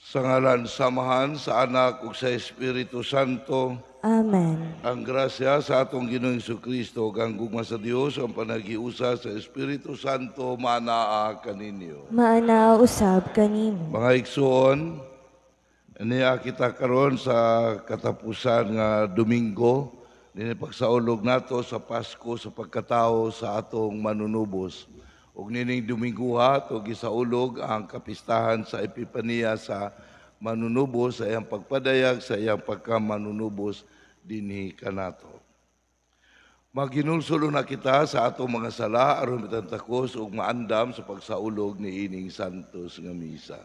Sa ngalan sa Amahan, sa Anak ug sa Espiritu Santo. Amen. Ang grasya sa atong Ginoong Kristo ug ang gugma sa Dios ang panagiusa sa Espiritu Santo maanaa kaninyo. Maanaa usab kanimo. Mga igsuon, niya kita karon sa katapusan nga Domingo, nini pagsaulog nato sa Pasko sa pagkatao sa atong manunubos. Ug nining Dominguha to gisaulog ang kapistahan sa Epipania sa manunubos sa iyang pagpadayag sa iyang pagkamanunubos dinhi kanato. Maginulsulo na kita sa atong mga sala aron mitantakos ug maandam sa pagsaulog niining santos nga misa.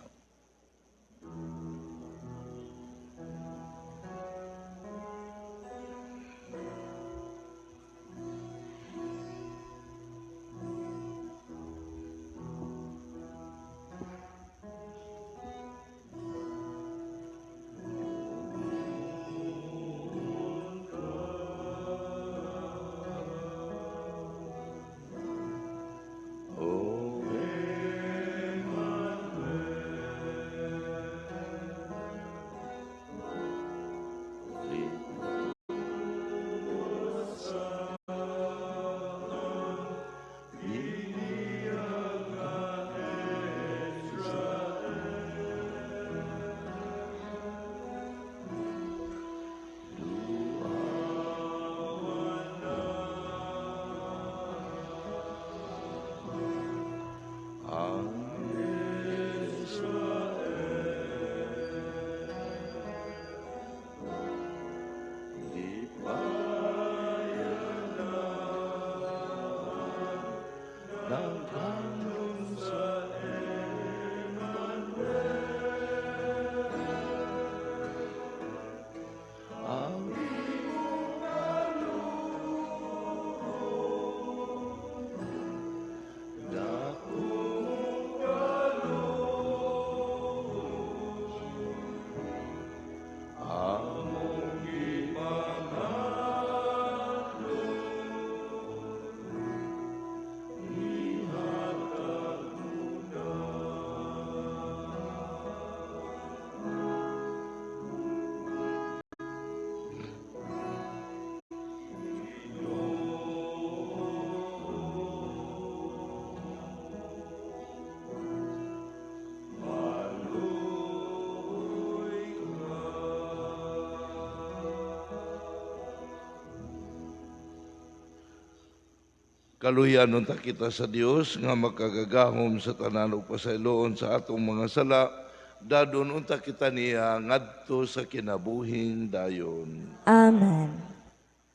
Kaluyan unta kita sa Dios nga makagagahom sa tanan ug pasayloon sa atong mga sala, dadon unta kita niya ngadto sa kinabuhing dayon. Amen.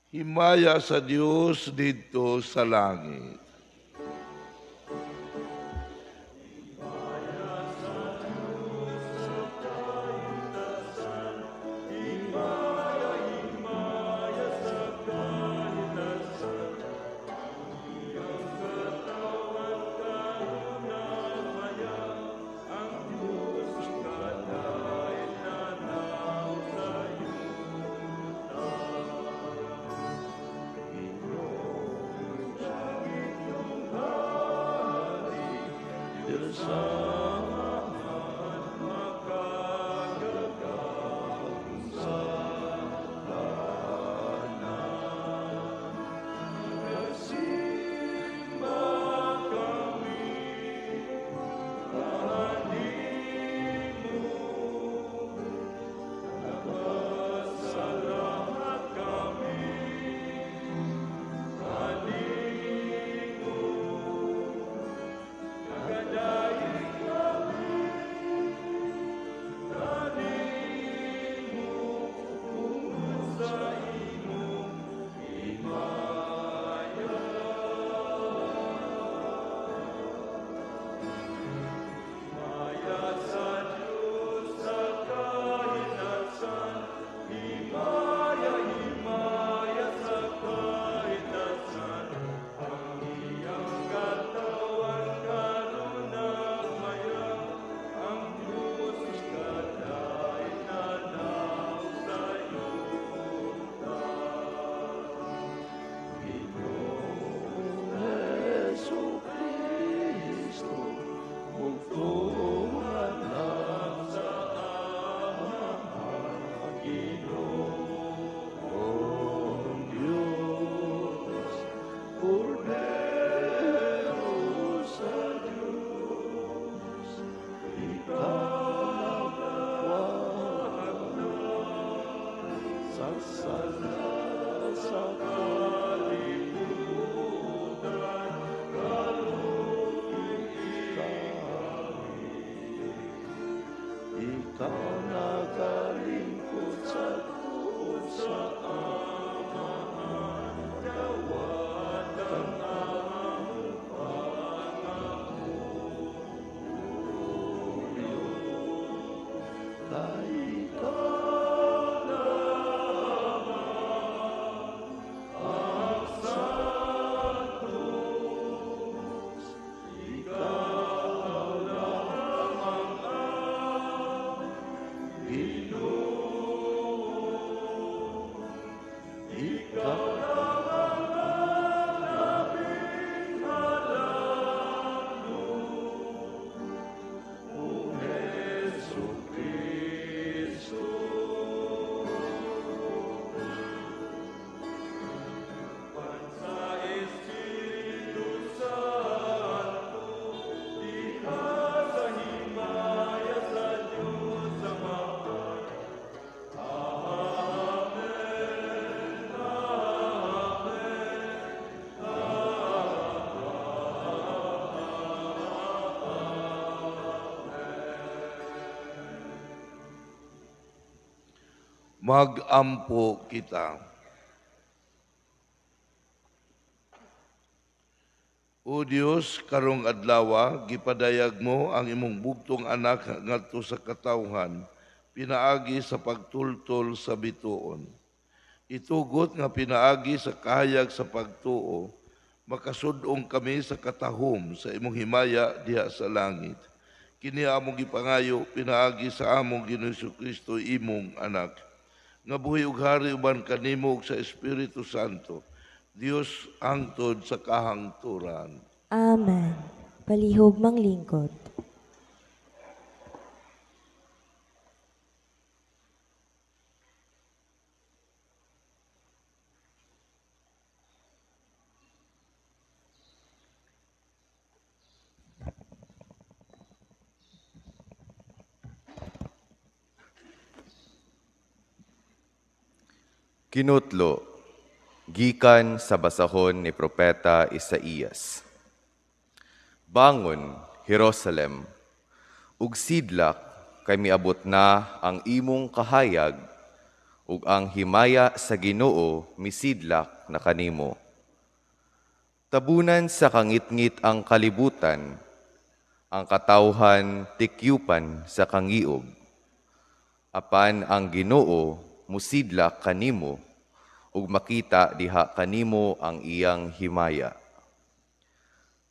Himaya sa Dios didto sa langit. Ikaw nakalingkod sa tuod sa Amahan, dawatan among pangamuyo. Kay ikaw lamang ang Santos, ikaw lamang ang Ginoo, ikaw lamang ang labing halangdon, O Hesu Kristo. Sa Espiritu Santo, diha sa himaya sa Diyos Amahan. Amen. Amen. Magampo kita. O Dios, karong adlawa gipadayag mo ang imong bugtong anak ngadto sa katawhan, pinaagi sa pagtultol sa bituon. Itugot nga pinaagi sa kahayag sa pagtuo, makasud-ong kami sa katahom sa imong himaya diha sa langit. Kini among gipangayo pinaagi sa among Ginoong Kristo, imong anak, nga buhi ug hari uban kanimo ug sa Espiritu Santo, Dios hangtod sa kahangturan. Amen. Palihog manglingkod. Kinutlo, gikan sa basahon ni Propeta Isaías. Bangon, Jerusalem, ug sidlak kay miabot na ang imong kahayag, ug ang himaya sa Ginoo misidlak na kanimo. Tabunan sa kangitngit ang kalibutan, ang katawhan tikyupan sa kangiog. Apan ang Ginoo musidlak kanimo, ug makita diha kanimo ang iyang himaya.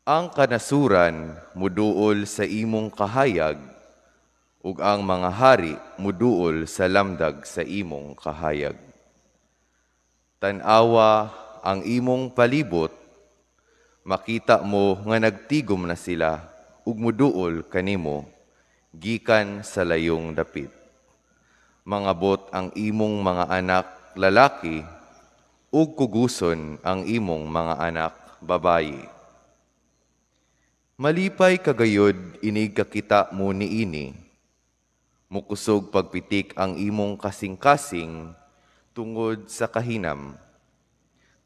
Ang kanasuran muduol sa imong kahayag, ug ang mga hari muduol sa lamdag sa imong kahayag. Tan-awa ang imong palibot, makita mo nga nagtigom na sila ug muduol kanimo gikan sa layong dapit. Mangabot ang imong mga anak lalaki ug kuguson ang imong mga anak babayi. Malipay kagayod inig kakita mo niini. Mukusog pagpitik ang imong kasing-kasing tungod sa kahinam.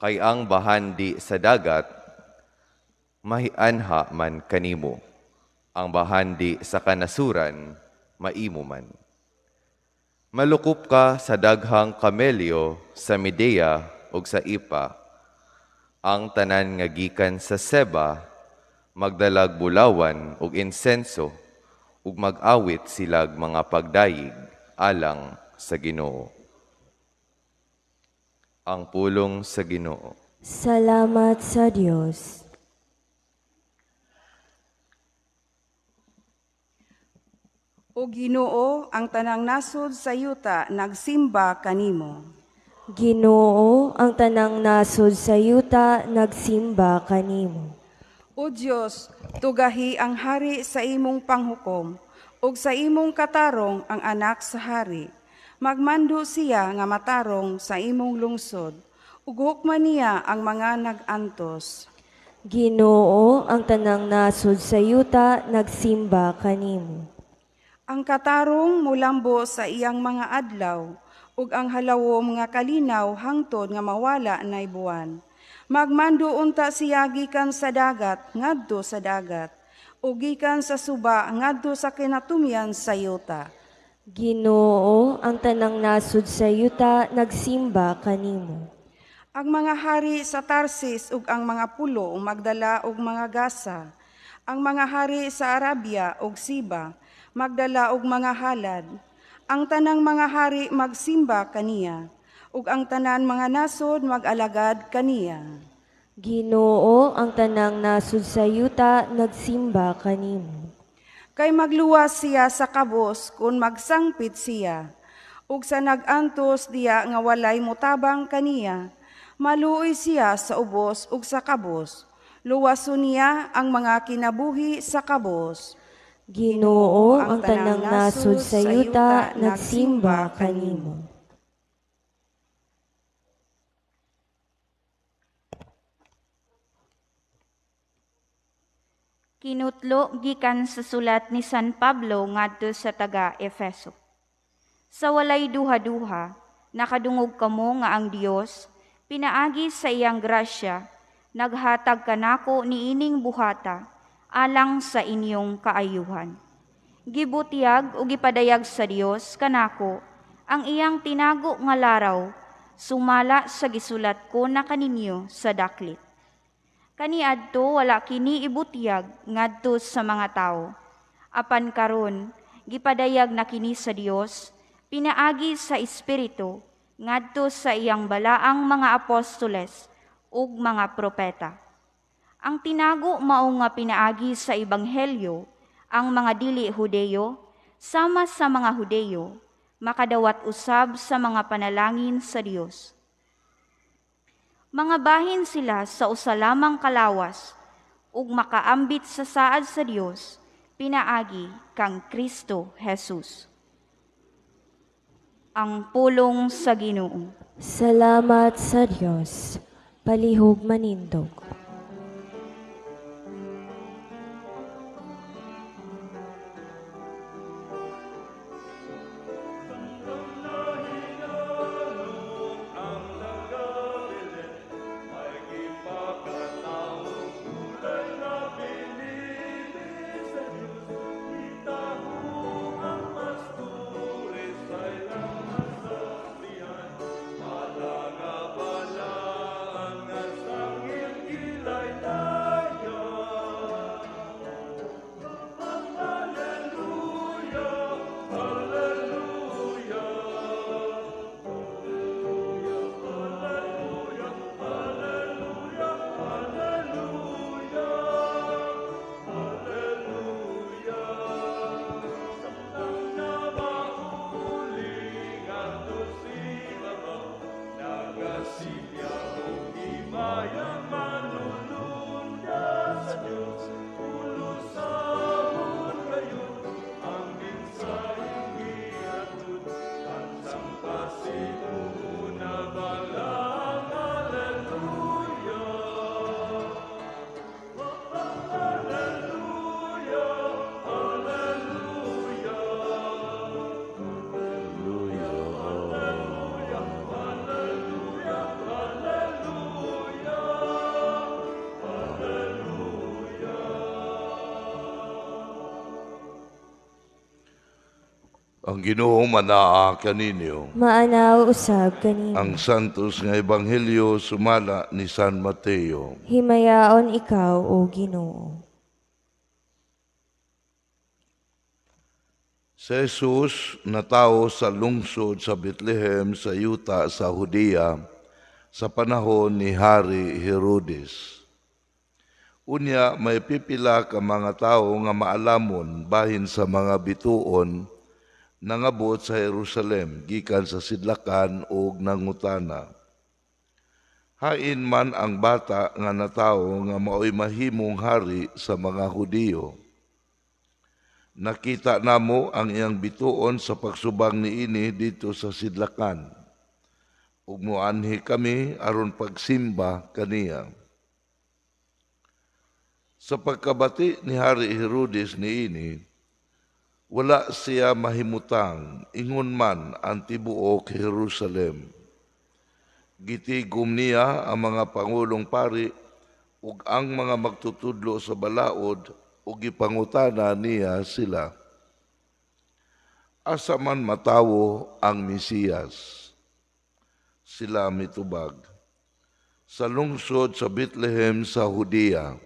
Kay ang bahandi sa dagat mahianha man kanimo. Ang bahandi sa kanasuran maimo man. Malukop ka sa daghang kamelyo sa Medea ug sa Ipa. Ang tanan nga gikan sa Seba magdalag bulawan ug insenso ug mag-awit silag mga pagdayig alang sa Ginoo. Ang pulong sa Ginoo. Salamat sa Dios. O Ginoo, ang tanang nasod sa yuta nagsimba kanimo. Ginoo, ang tanang nasod sa yuta nagsimba kanimo. O Dios, tugahi ang hari sa imong panghukom, ug sa imong katarong ang anak sa hari. Magmando siya nga matarong sa imong lungsod, ug hukman niya ang mga nag-antos. Ginoo, ang tanang nasod sa yuta nagsimba kanimo. Ang katarong mulambo sa iyang mga adlaw, ug ang halawom nga kalinaw hangtod nga mawala nay buwan. Magmando unta siya gikan sa dagat ngadto sa dagat, ug gikan sa suba ngadto sa kinatumyan sa yuta. Ginoo, ang tanang nasod sa yuta nagsimba kanimo. Ang mga hari sa Tarsis ug ang mga pulo magdala og mga gasa. Ang mga hari sa Arabia ug Siba magdala og mga halad. Ang tanang mga hari magsimba kaniya, ug ang tanan mga nasod mag-alagad kaniya. Ginoo, ang tanang nasod sa yuta nagsimba kanimo. Kay magluwas siya sa kabos kung magsangpit siya, ug sa nag-antos diya nga walay motabang kaniya, maluoy siya sa ubos ug sa kabos. Luwason niya ang mga kinabuhi sa kabos. Ginoo, ang tanang nasod sa yuta nagsimba kanimo. Kinutlo gikan sa sulat ni San Pablo ngadto sa taga Efeso. Sa walay duha-duha, nakadungog kamo nga ang Dios pinaagi sa iyang grasya naghatag kanako niining buhata alang sa inyong kaayuhan. Gibutiyag o gipadayag sa Dios kanako ang iyang tinago nga laraw sumala sa gisulat ko na kaninyo sa daklit. Kaniadto wala kini ibutyag ngadto sa mga tawo. Apan karon gipadayag na kini sa Dios pinaagi sa Espiritu ngadto sa iyang balaang mga apostoles ug mga propeta. Ang tinago mao nga pinaagi sa ebanghelyo ang mga dili Hudeyo sama sa mga Hudeyo makadawat usab sa mga panalangin sa Dios. Mga bahin sila sa usa lamang kalawas ug makaambit sa saad sa Dios pinaagi kang Kristo Jesus. Ang pulong sa Ginoo. Salamat sa Dios. Palihog manindog. Ang Ginoo manaa kaninyo. Maanaw usab kanimo. Ang santos nga ebanghelyo sumala ni San Mateo. Himayaon ikaw, o Ginoo. Si Jesus natawo sa lungsod sa Bethlehem sa yuta sa Judea sa panahon ni Hari Herodes. Unya may pipila ka mga tawo nga maalamon bahin sa mga bituon nangabot sa Jerusalem gikan sa sidlakan og nangutana. Hain man ang bata nga natawo nga maoy mahimong hari sa mga Hudiyo. Nakita namo ang iyang bituon sa pagsubang niini dito sa sidlakan. Ug moanhi kami aron pagsimba kaniya. Sa pagkabati ni Hari Herodes niini, wala siya mahimutang, ingon man ang tibuok Jerusalem. Gitigom niya ang mga pangulong pari ug ang mga magtutudlo sa balaod ug gipangutana niya sila. Asa man matawo ang Mesiyas? Sila mitubag, sa lungsod sa Bethlehem sa Judea.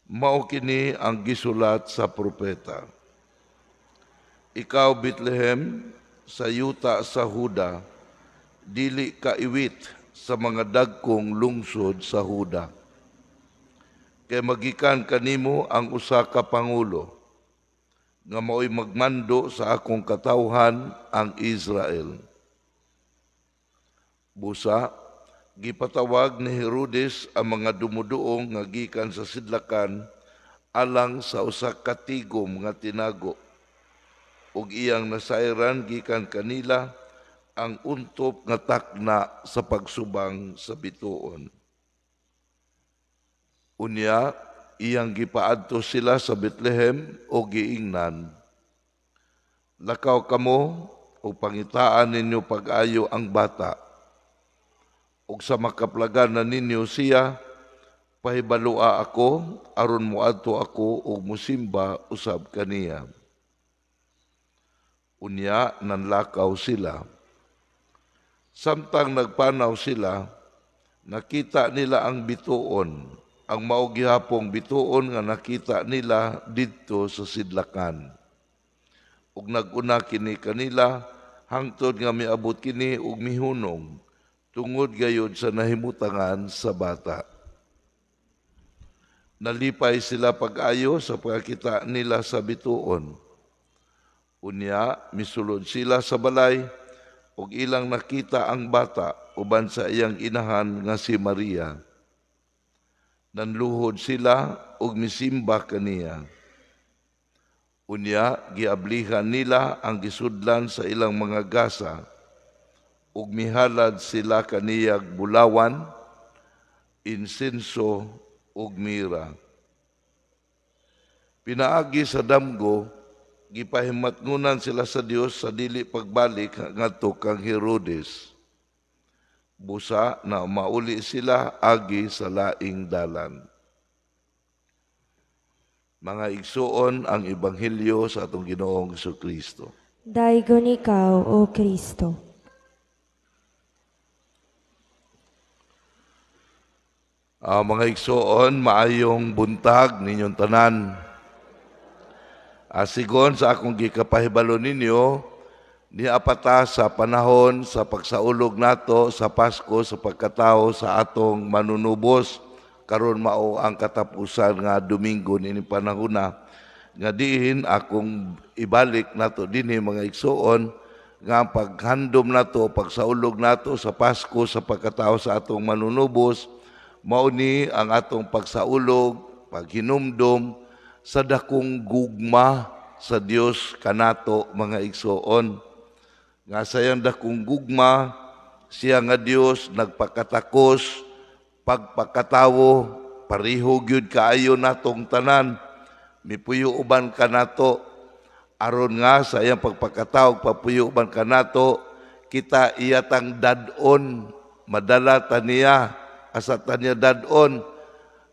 Mao kini ang gisulat sa propeta. Ikaw, Bethlehem, sa yuta sa Huda, dili ka iwit sa mga dagkong lungsod sa Huda. Kay magikan kanimo ang usa ka pangulo nga mao'y magmando sa akong katawhan ang Israel. Busa, gipatawag ni Herodes ang mga dumuduong nga gikan sa sidlakan alang sa usa ka tigom nga tinago, ug iyang nasayran gikan kanila ang untop nga takna sa pagsubang sa bituon. Unya, iyang gipaadto sila sa Bethlehem o giingnan, lakaw kamo o pangitaan ninyo pag-ayo ang bata, ug sa makaplagan na ninyo siya, pahibalua ako, aron moadto ako ug musimba usab kaniya. Unya, nanlakaw sila. Samtang nagpanaw sila, nakita nila ang bituon, ang mao gihapong bituon nga nakita nila didto sa sidlakan. Ug nag-una kini kanila hangtod nga miabot kini ug mihunong tungod gayod sa nahimutangan sa bata. Nalipay sila pag-ayo sa pagkakita nila sa bituon. Unya, misulod sila sa balay ug ilang nakita ang bata uban sa iyang inahan nga si Maria. Nanluhod sila ug misimba kaniya. Unya, giablihan nila ang gisudlan sa ilang mga gasa ug mihalad sila kaniyag bulawan, insenso ug mira. Pinaagi sa damgo, gipahimatngunan sila sa Dios sa dili pagbalik ngadto kang Herodes. Busa na mauli sila agi sa laing dalan. Mga igsuon, ang ebanghelyo sa atong Ginoong Hesukristo. Daygon ikaw, O Kristo. Mga igsuon, maayong buntag ninyong tanan. Sigon sa akong gikapahibalo ninyo, niapata sa panahon sa pagsaulog nato sa Pasko sa pagkatao sa atong manunubos, karon mao ang katapusan nga Domingo nining panahona, nga diin akong ibalik nato dinhi mga igsuon nga ang paghandom nato, pagsaulog nato sa Pasko sa pagkatao sa atong manunubos, mao ni ang atong pagsaulog, paghinumdom sa dakong gugma sa Dios kanato mga igsuon. Nga sayang dakong gugma, siya nga Dios nagpakatakos, pagpakatawo, pareho gyud kaayo natong tanan, mipuyo uban kanato, aron nga sa iyang pagpakatawo, papuyo uban kanato, kita iyatang dad-on, madala ta niya, asa ta niya dad-on,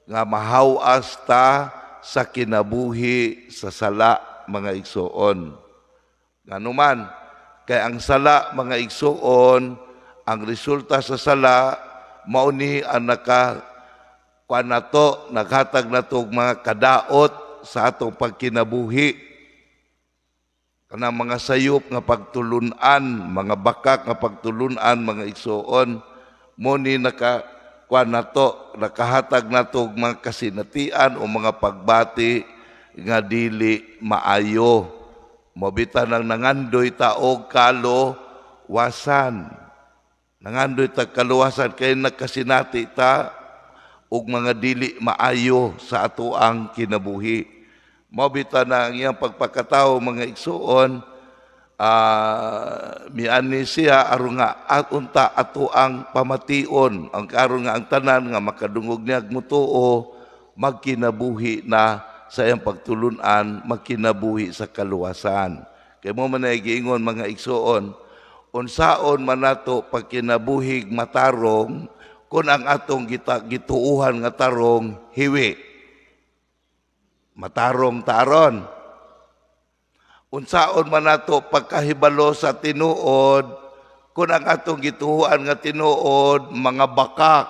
nga mahawas ta sa kinabuhi sa sala mga igsuon. Nganuman, kay ang sala mga igsuon, ang resulta sa sala mao ni ang naka kuan nato, naghatag nato og mga kadaot sa atong pagkinabuhi. Kanang mga sayop nga pagtulun-an, mga bakak nga pagtulun-an mga igsuon, mo ni naka kuan nato, nakahatag nato og mga kasinatian o mga pagbati nga dili maayo. Mobita nang nangandoy ta og kaluwasan. Nangandoy ta kaluwasan kay nagkasinati ta og mga dili maayo sa atoang kinabuhi. Mobita na ang iyang pagpakatao mga igsuon, miani siya aron nga at unta ato ang pamation, ang karon nga ang tanan nga makadungog niya mutuo magkinabuhi na sa iyang pagtulunan, magkinabuhi sa kaluwasan. Kay mo man ay giingon mga igsuon, unsaon man nato pagkinabuhig matarong kun ang atong gituuhan nga tarong hiwi. Matarong taron. Unsaon man nato pagkahibalo sa tinuod kung ang atong gituohan nga tinuod mga bakak?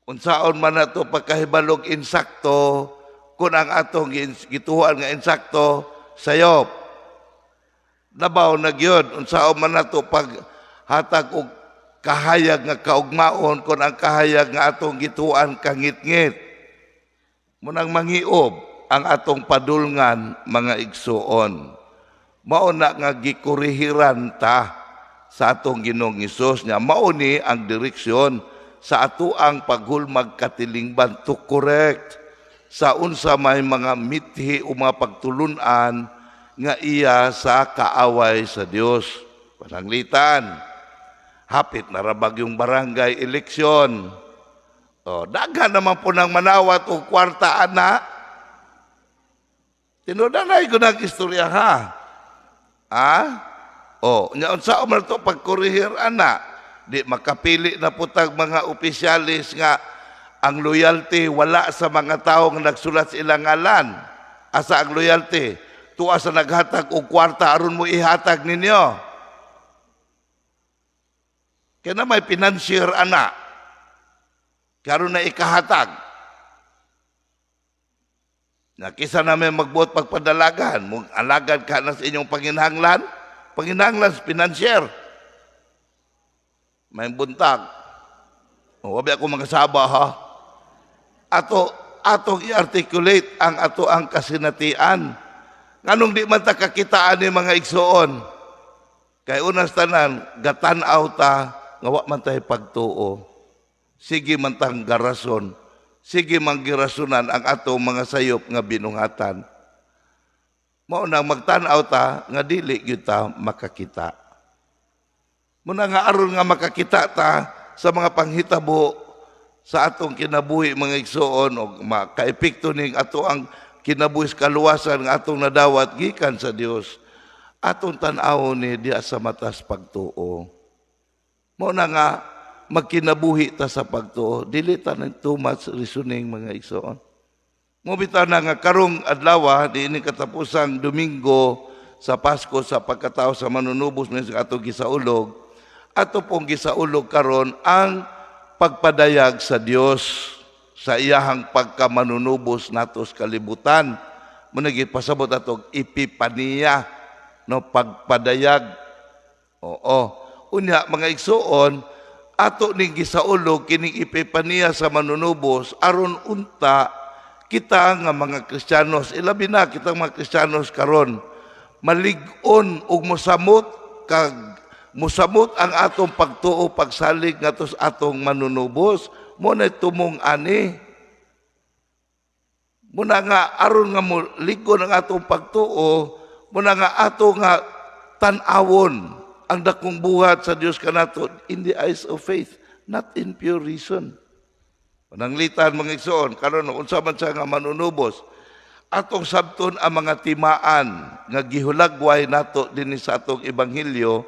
Unsaon man nato pagkahibalog insakto kung ang atong gituohan nga insakto sayop? Labaw na gyud, unsaon man nato paghatag og kahayag nga kaugmaon kung ang kahayag nga atong gituohan kangitngit? Munang mangiob ang atong padulngan, mga igsuon. Mao na nga gikurihiran ta sa atong Ginoong Hesus nya mao ni ang direksyon sa atoang paghulmag katilingban to correct sa unsa may mga mithi o mga pagtulunan nga iya sa kaaway sa Dios. Pananglitan, hapit na rabag yung barangay eleksyon. O, daghan naman po ng manawat o kwarta ana. Tinudanay ko ng istorya ha. Ah? O, nya unsa man to pagkorehir ana? Di makapili na putag mga opisyalis nga ang loyalty wala sa mga tao nga nagsulat sa ilang ngalan. Asa ang loyalty? Tuwa sa naghatag og kwarta aron mo ihatag ninyo. Kaya na may financier ana. Karon na ikahatag. Nakisa namin magbuot pagpadalagan. Mung alagad ka na sa inyong panginhanglan, panginhanglan sa financier. May buntag. O, wabi ako mga saba ha. Atong i-articulate ang ato ang kasinatian. Nganong di man ta kakitaan ni mga igsuon? Kay unas tanan, gatan-aw ta, nga wa man tayo pagtuo. Sige man tang garason. Sige man girasunan ang atong mga sayop nga binungatan. Mao nang magtan-aw ta nga dili gyud ta makakita. Muna nga aron nga makakita ta sa mga panghitabo sa atong kinabuhi, mga igsuon, og makaepekto ning ato ang kinabuhi sa kaluwasan nga atong nadawat gikan sa Dios, atong tan-awon ni diha sa matas pagtuo. Mao na nga magkinabuhi ta sa pagtuo, dili ta nang too much reasoning, mga igsoon. Mo bitaw na nga karong adlaw diini katapusang Domingo sa Pasko sa pagkatao sa manunubos ng atong gisaulog, ato pong gisaulog karon ang pagpadayag sa Dios sa iyahang pagkamanunubos natos kalibutan. Muna gipasabot atong epipaniya, no, pagpadayag. Oo. Unya mga igsuon, ato ning gisaulog kining epipaniya sa manunubos aron unta kita nga mga Kristiyanos, ilabi na kita mga Kristiyanos karon, malig-on ug mosamot kag mosamot ang atong pagtuo pagsalig ngadto sa atong manunubos. Mo na tumong ani. Muna nga aron nga molig-on ang atong pagtuo, muna nga ato nga tan-awon ang dakong buhat sa Dios kanato in the eyes of faith, not in pure reason. Pananglitan mga igsoon, karon unsa man siya nga manunubos, atong sabton ang mga timaan nga gihulagway nato dinhi sa atong ebanghelyo,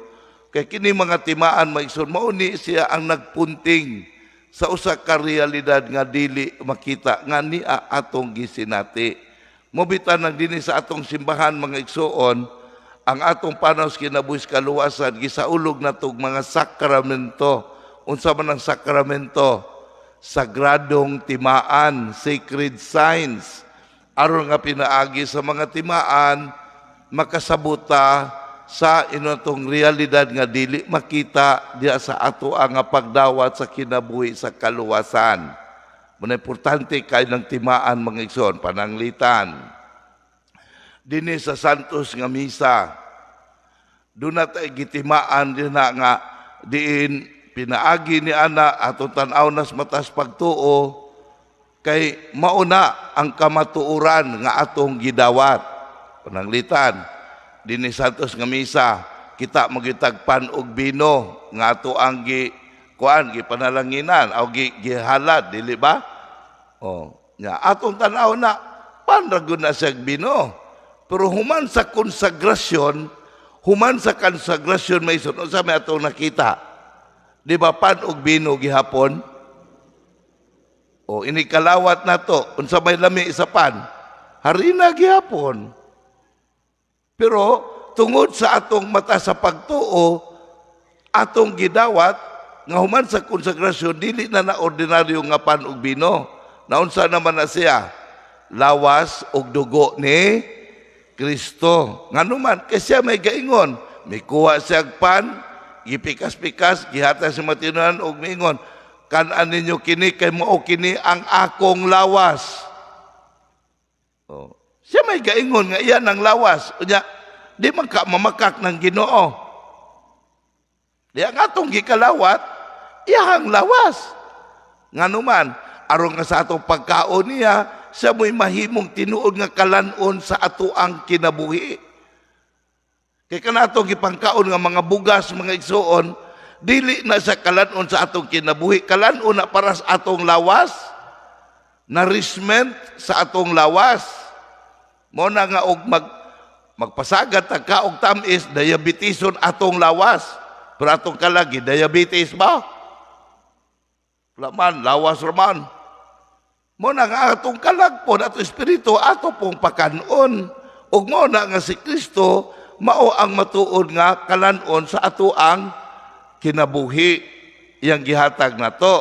kay kini mga timaan mga igsoon, mao ni siya ang nagpunting sa usa ka realidad nga dili makita nga nia atong gisinati. Mobitan nang dinhi sa atong simbahan mga igsoon, ang atong panaw sa kinabuhi sa kaluwasan gisaulog natog mga sakramento. Unsa man ang sakramento? Sagradong timaan, sacred signs. Aron nga pinaagi sa mga timaan makasabuta sa inotong realidad nga dili makita diha sa ato ang pagdawat sa kinabuhi sa kaluwasan. Muna importante kay ng timaan mga igsoon, pananglitan. Dinhi sa Santos nga misa, doon na tayo gitimaan din na nga diin pinaagi ni ana atong tan-aw nas matas pagtuo kay mauna ang kamatuoran nga atong gidawat. Pananglitan, dinhi Santos nga misa, kita magitagpan og bino nga ato ang gi kuan gipanalanginan o gihalad, dili ba? Oh, nya atong tan-aw na pan ra gud na siya bino. Pero human sa konsagrasyon, may sunod sa may atong nakita. Di ba pan og bino gihapon? O ini kalawat nato, unsa may lami isa pan? Harina gihapon. Pero tungod sa atong mata sa pagtuo, atong gidawat nga human sa konsagrasyon dili na na ordinaryo nga pan ug bino. Naunsa naman na siya? Lawas ug dugo ni Kristo. Ngano man kay siya may gaingon, mikuha siya pan, gipikas-pikas, gihatag sa matinunan ug miingon, kan-an ninyo kini kay mao kini ang akong lawas. Oh. Siya may gaingon nga iyan ang lawas. Unya, di man ka mamakak ng Ginoo. Di ang atong gikalawat, iyahang lawas. Ngano man, aron nga sa atong pagkaon niya, siya mo'y mahimong tinuod nga kalanon sa ato ang kinabuhi. Kay kanato gipangkaon nga mga bugas, mga igsuon, dili na sa kalanon sa atong kinabuhi, kalanon na para sa atong lawas, nourishment sa atong lawas. Mo na nga og magpasagat ta ka og tamis, diabetison atong lawas. Pero atong kalagi, diabetes ba? Wala man, lawas raman. Mo na nga atong kalag po, atong espiritu, ato pong pakanon. Ug mo na nga si Kristo, mao ang matuod nga kalanon sa ato ang kinabuhi, iyang gihatag na to.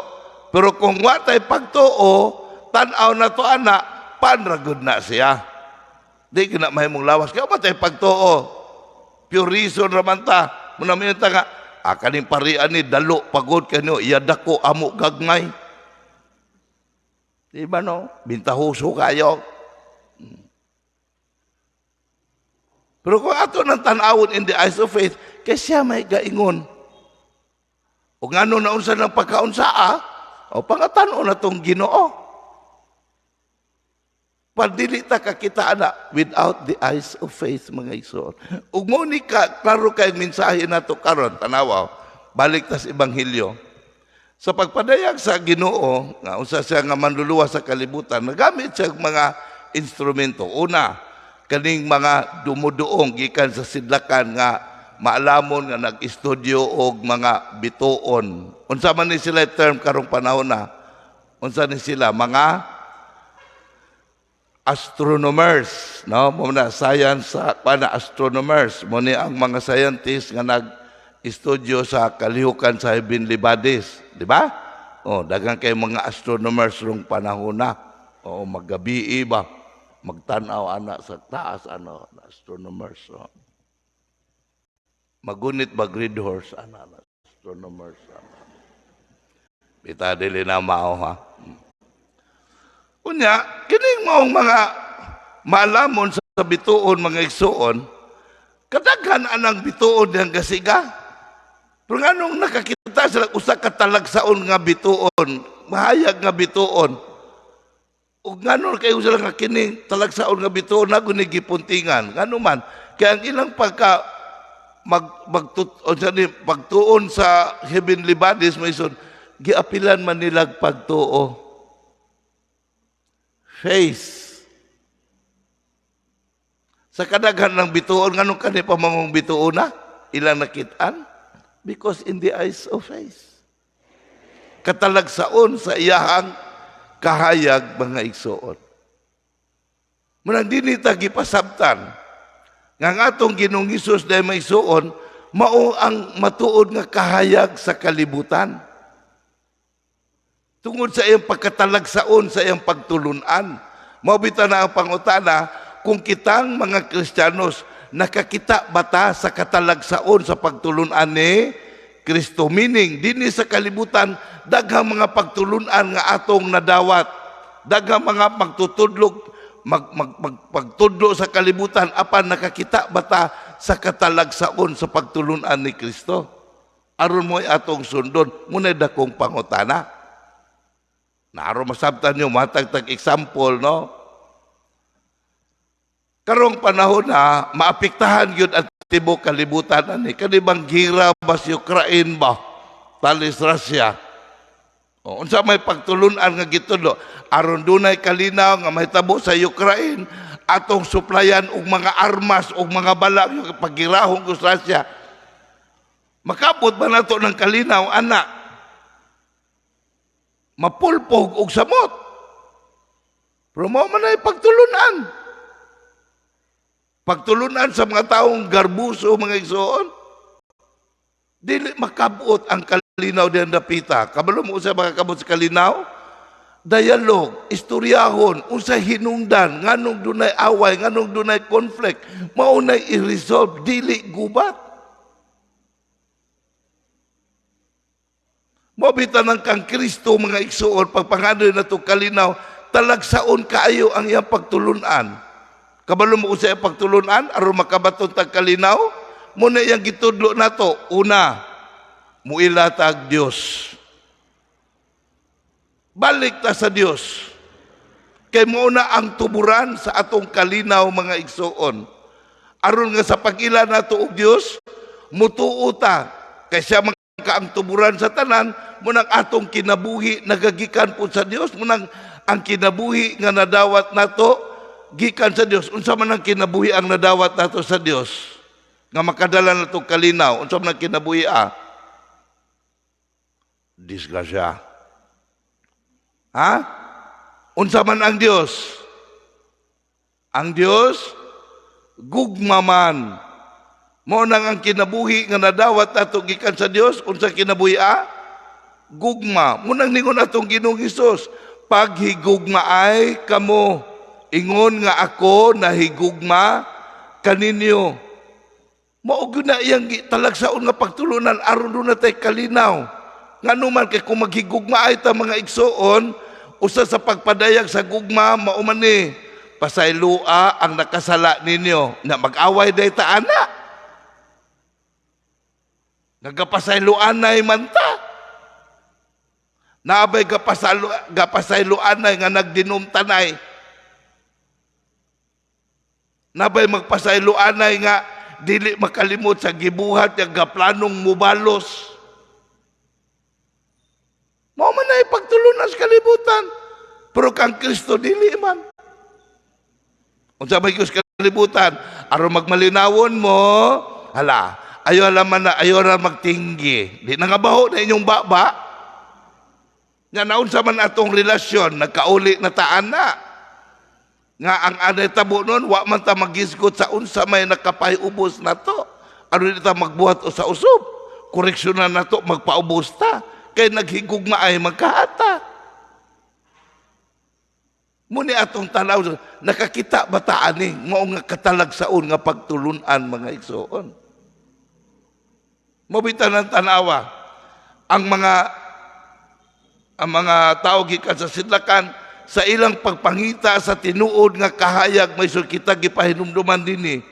Pero kung wa tay pagtuo, tan-aw na to ana, panragod na siya. Di kina mahimong lawas. Kaya ba tay pagtuo? Pure reason raman ta. Muna minta nga, kaning parian ni dalo pagod kanyo, iya dako amo gagmay. Di ba no? Bintahuso kayo. Pero kung ato ng tan-awon in the eyes of faith, kay siya may gaingon. O ngano na unsa ng pagkaunsaa, o pangatan-o na tong Ginoo. Padili ta kakita na without the eyes of faith, mga igsoon. Ug mo ni ka, klaro kay mensahe nato karon, tanawa, balik tas ebanghelyo. Sa pagpadayag sa Ginoo, nga unsa siya nga manluluwas sa kalibutan, nagamit siya mga instrumento. Una, kaning mga dumuduong gikan sa sidlakan nga maalamon nga nag-estudyo og mga bituon. Unsa man ni sila term karong panahon na? Unsa ni sila mga astronomers, no? Mo na science sa pana astronomers, mo ni ang mga scientists nga nag-estudyo sa kalihukan sa heavenly bodies, di ba? Oh, daghan kay mga astronomers rong panahon na. Oo, maggabi ba? Magtan-aw ana sa taas ano, astronomers. Oh. Magunit ba grid horse ana astronomers. Ana. Bita dili na mao ha. Unya, kining maong mga maalamon sa bituon, mga igsuon, kadaghan anang bituon diyang gasiga. Pero nganong nakakita sila usa ka talagsaon nga bituon, mahayag nga bituon. Ug nganong kayo sila nga kining talagsaon nga bituon na guni gipuntingan. Ngano man, kaya ang ilang pagka pagtuon sa heavenly bodies may son, giapilan man nilag pagtuo. Face. Sa kadaghan ng bituon, nganong kani pa mangong bituon na? Ilang nakitaan? Because in the eyes of faith. Katalagsaon sa iyahang kahayag mga igsoon. Munang dinhi ta gipasabtan nga ang atong Ginoong Hesus dahil may igsoon, mao ang matuod nga kahayag sa kalibutan. Tungod sa iyang pagkatalagsaon, sa iyang pagtulunan. Mao bitaw na ang pangutana kung kitang mga Kristiyanos nakakita bata sa katalagsaon sa pagtulunan ni Kristo. Meaning, dinhi sa kalibutan, daghang mga pagtulunan nga atong nadawat. Daghang mga magtutudlog, pagtudlo sa kalibutan, apan nakakita bata sa katalagsaon sa pagtulunan ni Kristo. Aron mo'y atong sundon, muna'y dakong pangutana. Naaro masabtan nyo, matagtag example, no? Karong panahon na, maapektahan yun ang tibok kalibutan ani. Kanibang gira ba sa Ukraine ba? Talis Russia. O, unsa may pagtulunan nga gitudlo? Aron dunay kalinaw nga mahitabo sa Ukraine, atong suplayan og mga armas og mga bala paggirahon ko sa Russia. Makabot ba nato ng kalinaw, ana? Mapulpog og samot. Pero mao man ay pagtulunan. Pagtulunan sa mga taong garbuso, mga igsoon, dili makabot ang kalinaw diyan dapita. Kabalo mo sa makakabot sa kalinaw? Dialog, istoryahon, unsay hinungdan, nganong dunay away, nganong dunay conflict, mao nay i-resolve, dili gubat. Mao bitan ang kang Kristo, mga igsoon, pagpangandoy nato kalinaw, talagsaon kaayo ang iyang pagtulunan. Kabalo mo unsay pagtulunan aron makabaton tag kalinaw? Muna iyang gitudlo nato. Una, muila tag Dios. Balik ta sa Dios. Kay mao na ang tuburan sa atong kalinaw, mga igsoon. Aron nga sa pag-ila nato og Dios, mutuo ta kay siya man ka ang tuburan sa tanan, munang atong kinabuhi nagagikan po sa Dios, munang ang kinabuhi nga nadawat nato gikan sa Dios. Unsa man ang kinabuhi ang nadawat nato sa Dios nga makadala nato kalinaw? Unsa man ang kinabuhi a? Disgrasya. Ha? Unsa man ang Dios? Ang Dios gugma man. Mao nang ang kinabuhi nga nadawat nato gikan sa Dios, unsa kinabuhi a? Gugma. Munang ningon atong Ginoong Hesus, paghigugma ay kamo, ingon nga ako nahigugma kaninyo. Mao gyud na iyang talagsaon nga pagtulunan aron duna tay kalinaw. Ngano man kay kung maghigugma ay ta, mga igsoon, usa sa pagpadayag sa gugma mao man ni pasaylua ang nakasala ninyo. Na mag-away day ta ana. Nagapasayloan nay man ta. Naabay gapasayloan nay nga nagdinumtanay. Nabay magpasayloan nay nga dili makalimot sa gibuhat nga gaplanong mubalos. Mao man ay pagtulunan sa kalibutan. Pero kang Kristo dili man. Unsa may sa kalibutan? Aron magmalinawon mo, hala, ayo laman na, ayo ra magtinggi. Di na nga baho na inyong baba. Nga naunsa man atong relasyon, nagkauli na taan na. Nga ang anay tabo nun, wa man ta magisgot sa unsa may nakapahiubos na to. Ano di ta magbuhat o sa usop? Koreksyonan na to, magpaubos ta. Kay naghigugma ay magkahata. Muni atong tanaw, nakakita ba ta ani? Mao nga katalagsaon nga pagtulunan, mga igsoon. Mabita ng tanawa, ang mga tao gikan sa sidlakan, sa ilang pagpangita sa tinuod nga kahayag, may sur kita gipahinumduman dinhi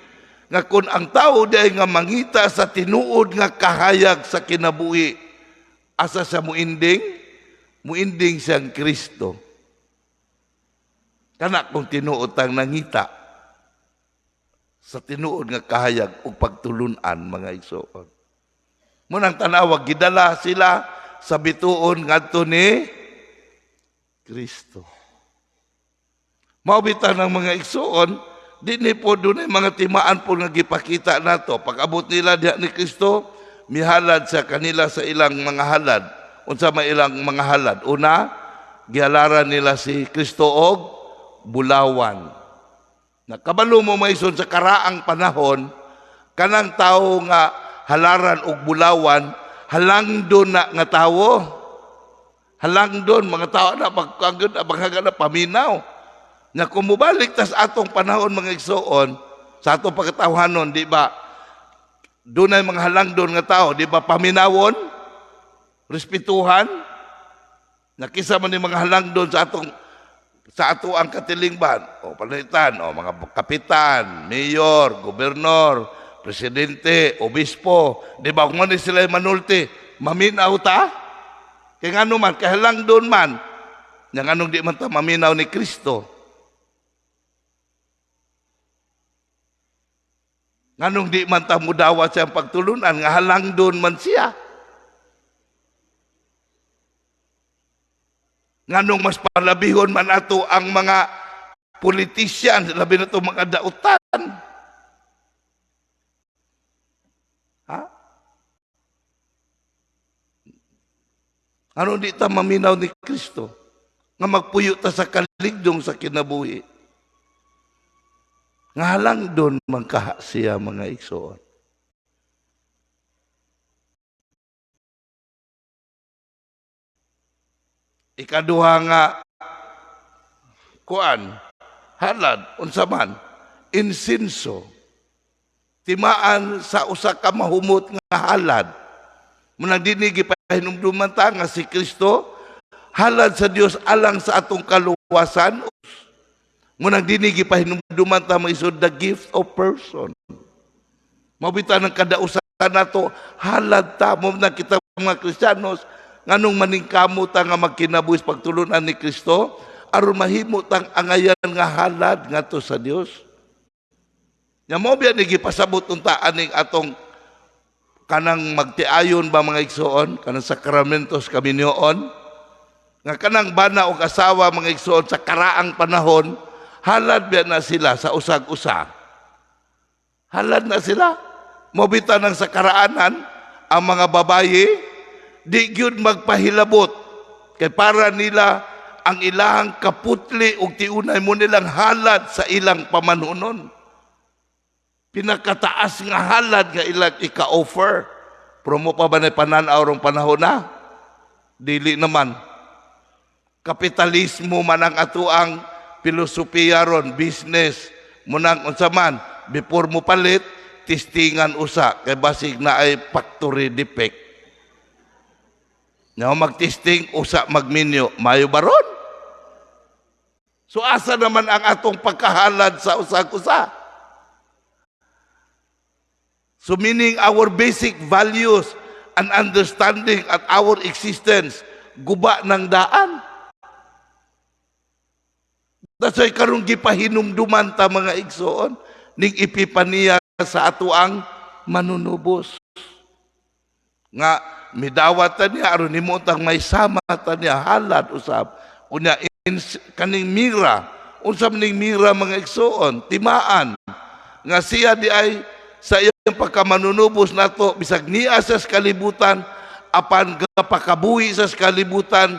nga kun ang tao diay nga mangita sa tinuod nga kahayag sa kinabuhi, asa siya muinding? Muinding siyang Kristo. Kana kung tinuod tang nangita sa tinuod nga kahayag ug pagtulun-an, mga igsoon. Munang tanawag, gidala sila sa bituon ngadto ni Kristo. Mao bitaw ng mga igsoon, dinhi po dunay mga timaan po nga gipakita nato. Pag-abot nila diha ni Kristo, mihalad sa kanila sa ilang mga halad. Unsa may ilang mga halad? Una, gihalaran nila si Kristo og bulawan. Nakabalo mo maison sa karaang panahon, kanang tawo nga halaran og bulawan, halangdon na nga tawo. Halangdon, mga tao na pagkagod, paghaga na paminaw. Nga kung mubalik tas atong panahon, mga igsoon, sa atong pagkatawhanon, di ba, dunay mga halangdon nga tao, di ba paminawon, respetuhan, nakisa man ni mga halangdon sa ato ang katilingban, o panalitan, o mga kapitan, mayor, gobernador, presidente, obispo, di ba kung ano sila manulti, maminaw ta? Kaya nga naman, kahalangdon man, nga anong di man ta maminaw ni Kristo? Nganong di man ta mudawat siyang pagtulunan, nga halangdon man siya. Nganong mas palabihon man ato ang mga politisyan, labi na ito mga dautan. Ha? Anong di ta maminaw ni Kristo? Nga magpuyo ta sa kaligdong sa kinabuhi. Nga halang doon mangkaha siya mga igsoon. Ikaduha nga kuan halad unsa man insinso, timaan sa usa ka mahumot nga halad. Munang dinhi gipahinumduman ta nga si Kristo halad sa Dios alang sa atong kaluwasan. Munang dinhi gipahinumduman ta mga igsoon, the gift of person. Mabita ng kadausan nato halad ta mo na kita mga Kristiyanos nganong maningkamot ta nga magkinabuhis pagtulunan ni Kristo aron mahimo tang angayan nga halad ngadto sa Dios. Nya mo biya ni gipasabot unta aning atong kanang magtiayon ba mga igsoon, kanang sakramentos kaminyoon, nga kanang bana og asawa mga igsoon sa karaang panahon, halad biya na sila sa usag-usa. Halad na sila. Mobita nang sa karaanan ang mga babaye di gyud magpahilabot kay para nila ang ilahang kaputli ug tiunay mo nilang halad sa ilang pamanhunon. Pinakataas nga halad nga ilang ika-offer. Promo pa ba na panan-aw rong panahon na? Dili naman. Kapitalismo man ang atuang filosofiya ron, business, munang unsa man, before mo palit, tistingan usa, kay basig na ay factory defect. Nga magtisting, usa magminyo, mayo baron. So asa naman ang atong pagkahalad sa usag-usa? So meaning our basic values and understanding at our existence, guba ng daan. That's why karong gipahinumduman ta mga igsoon, ning epipaniya sa atuang manunubos. Nga midawat ta niya aron nimo tang may sama ta niya halad usab. Unya kaning mira, unsa man ning mira mga igsoon, timaan nga siya di ay sa iyang pagkamanunubos nato bisag niya sa kalibutan apan gapakabuhi sa kalibutan,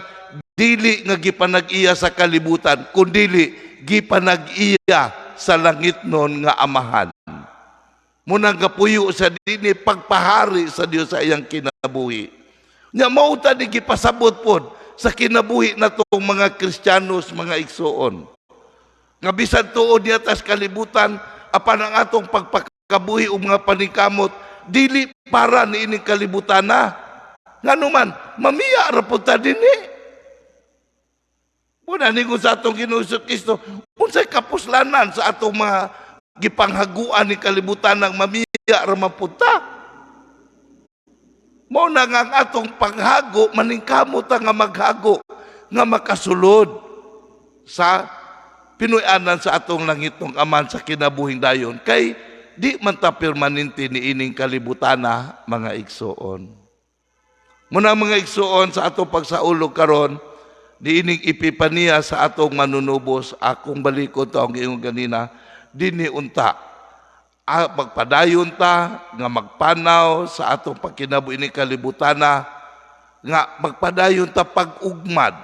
dili nga gipanag-iya sa kalibutan kundili gipanag-iya sa langit nun nga amahan. Munang gapuyo sa dini pagpahari sa Dios sa iyang kinabuhi. Nya mao ta ni gipasabot pod sa kinabuhi natong mga Kristiyanos mga igsoon. Nga bisan tuod niya tas kalibutan apan ang atong pagpakabuhi ug mga paningkamot dili para niining kalibutan na. Ngano man mamiya ra pud ta dinhi. Muna ningon sa atong Ginoong Kristo, unsay kapuslanan sa atong mga gipanghaguan ni kalibutan ng mamiya ra man pud ta. Mao na nga ang atong panghago, maningkamot ta nga maghago, nga makasulod sa Pinuy-anan sa atong langitong Amahan sa kinabuhing dayon. Kay di man ta permanente niining kalibutana, mga igsoon. Muna mga igsoon, sa atong pagsaulog karon, niining epipaniya sa atong manunubos, akong balikon ta ang giingon ganina, dinhi unta magpadayon ta nga magpanaw sa atong pagkinabuhi ni kalibutana, nga magpadayon ta pag-ugmad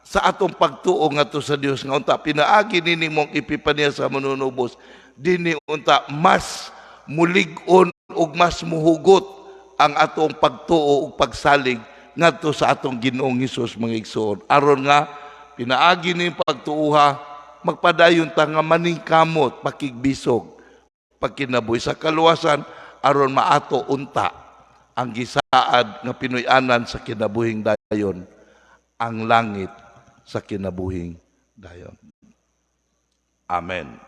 sa atong pagtuo ngadto sa Dios, nga unta pinaagi nini mong epipaniya sa manunubos, dinhi unta mas mulig-on ug mas muhugot ang atong pagtuo ug pagsalig ngadto sa atong Ginoong Hesus mga igsoon, aron nga pinaagi ning pagtuoha magpadayon ta nga maningkamot pakigbisog pagkinabuhi sa kaluwasan, aron maato unta ang gisaad nga Pinuy-anan sa kinabuhing dayon, ang langit sa kinabuhing dayon. Amen.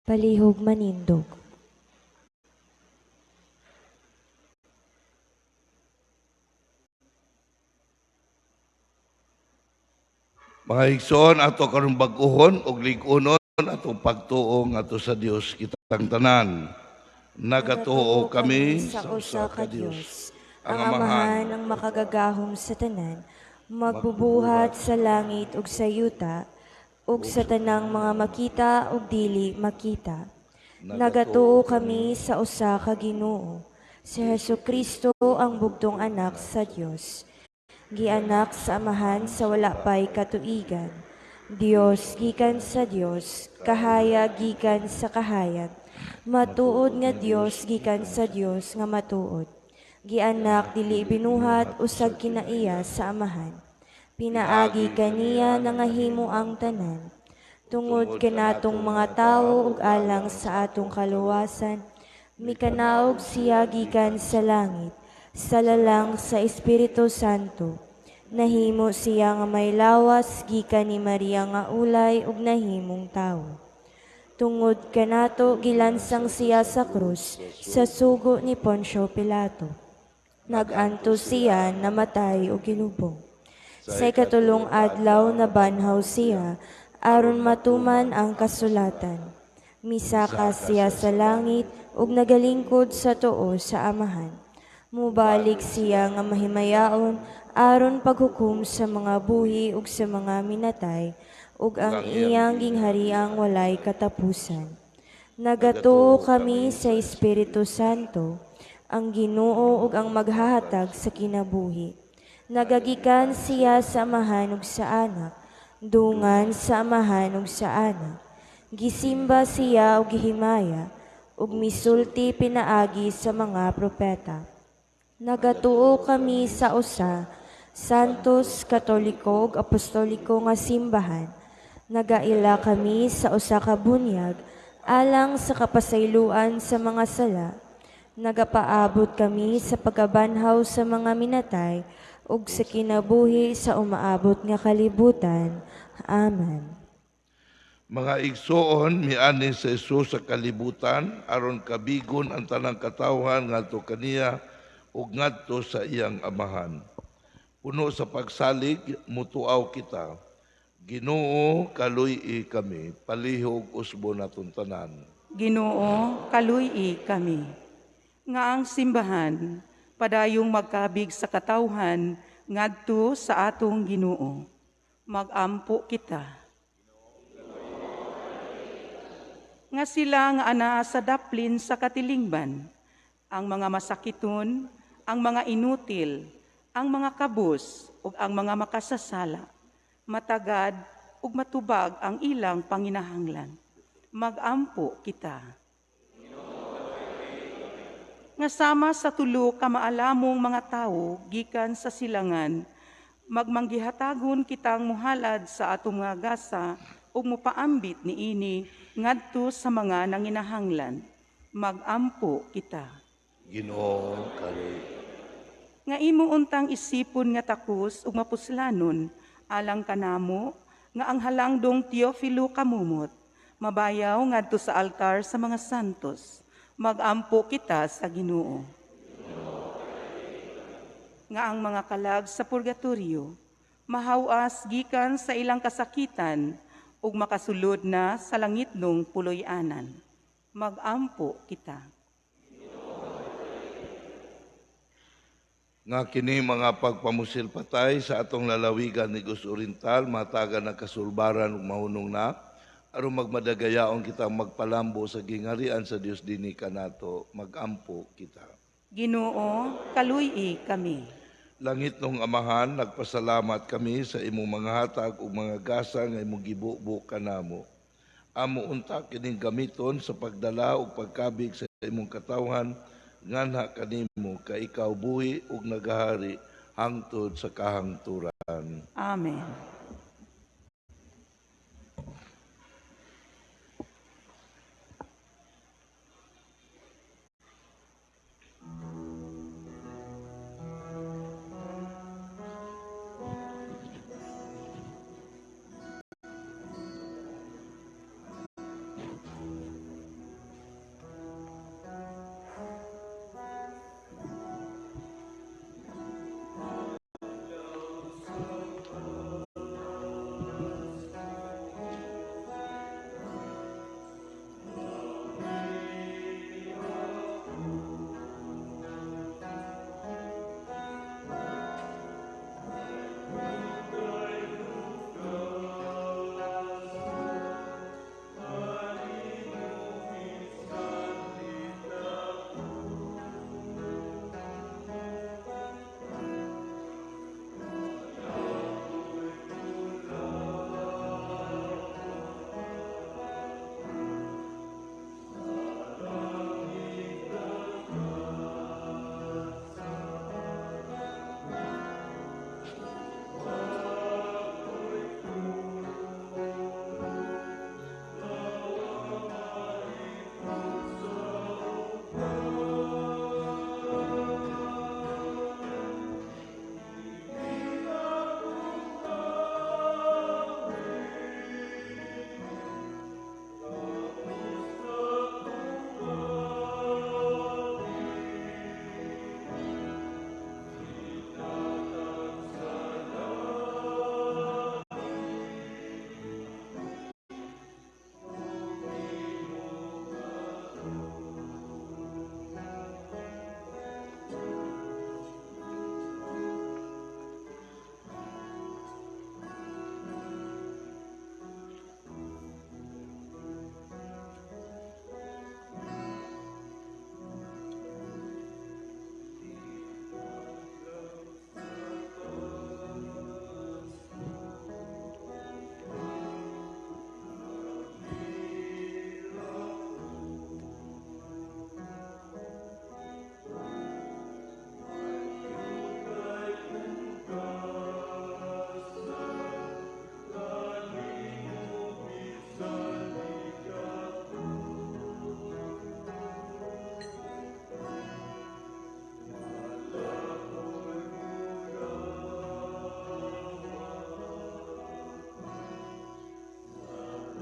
Palihog manindog. Mga igsoon, ato karong bag-ohon og lig-onon atong pagtuo ngadto sa Dios kitang tanan. Nagatuo kami sa usa ka Dios, ang Amahan ang makagagahom sa tanan, magbubuhat sa langit ug sa yuta, ug sa tanang mga makita ug dili makita. Nagatuo kami sa usa ka Ginoo, si Hesukristo ang bugtong anak sa Dios. Gianak sa Amahan sa wala pay katuigan, Dios gikan sa Dios, kahayag gikan sa kahayag, matuod nga Dios gikan sa Dios nga matuod. Gianak dili binuhat usag kinaiya sa Amahan. Pinaagi kaniya nangahimo ang tanan. Tungod kanatong mga tawo ug alang sa atong kaluwasan, mikanaog siya gikan sa langit, sa lalang sa Espiritu Santo. Nahimo siya nga may lawas gikan ni Maria nga ulay ug nahimong tawo. Tungod kanato gilansang siya sa krus sa sugo ni Poncio Pilato. Nag-antos siya, namatay ug gilubong. Sa ikatulong adlaw nabanhaw siya aron matuman ang kasulatan. Misaka siya sa langit ug nagalingkod sa tuo sa Amahan. Mubalik siya nga mahimayaon aron paghukom sa mga buhi ug sa mga minatay, ug ang iyang ginghariang walay katapusan. Nagatuo kami sa Espiritu Santo, ang Ginoo ug ang maghahatag sa kinabuhi. Nagagikan siya sa Amahan ug sa Anak, dungan sa Amahan ug sa Anak. Gisimba siya ug gihimaya, ug misulti pinaagi sa mga propeta. Nagatuo kami sa usa, Santos, Katoliko ug Apostoliko nga simbahan. Nagaila kami sa usa ka bunyag alang sa kapasayloan sa mga sala. Nagapaabot kami sa pagkabanhaw sa mga minatay ug sa kinabuhi sa umaabot nga kalibutan. Amen. Mga igsoon, miani sa Jesus sa kalibutan aron kabigon ang tanang katawhan ngadto kaniya ug ngadto sa iyang Amahan. Puno sa pagsalig, mutuaw kita. Ginoo, kaluy-i kami, palihog usbo naton tanan. Ginoo, kaluy-i kami. Nga ang simbahan padayong magkabig sa katawhan ngadto sa atong Ginoo. Magampo kita. Nga sila nga anaa sa daplin sa katilingban, ang mga masakiton, ang mga inutil, ang mga kabus ug ang mga makasasala, matagad ug matubag ang ilang panginahanglan. Magampo kita. Nga sama sa tulo ka maalamong mga tawo gikan sa silangan, magmanggihatagon kitang muhalad sa atong mga gasa ug mopaambit niini ngadto sa mga nanginahanglan. Magampo kita. Ginoo, kaluy. Nga imo untang isipon nga takos ug mapuslanon alang kanamo nga ang halangdong Teofilo kamumot mabayaw ngadto sa altar sa mga santos. Magampo kita sa Ginoo. Nga ang mga kalag sa purgatorio mahawas gikan sa ilang kasakitan ug makasulod na sa langitnong puloy-anan. Magampo kita. Nga kini mga pagpamusil patay sa atong lalawigan Negros Oriental, matagan ng kasulbaran ug mahunong na, aron magmadagayaon kita magpalambo sa gingarian sa Dios dinhi kanato, magampo kita. Ginoo, kaluy-i kami. Langit nung Amahan, nagpasalamat kami sa imong mga hatag ug mga gasa nga imong gibubo kanamo. Amo unta kining gamiton sa pagdala ug pagkabig sa imong katawhan, nganha kanimo ka ikaw buhi ug nagahari hangtod sa kahangturan. Amen.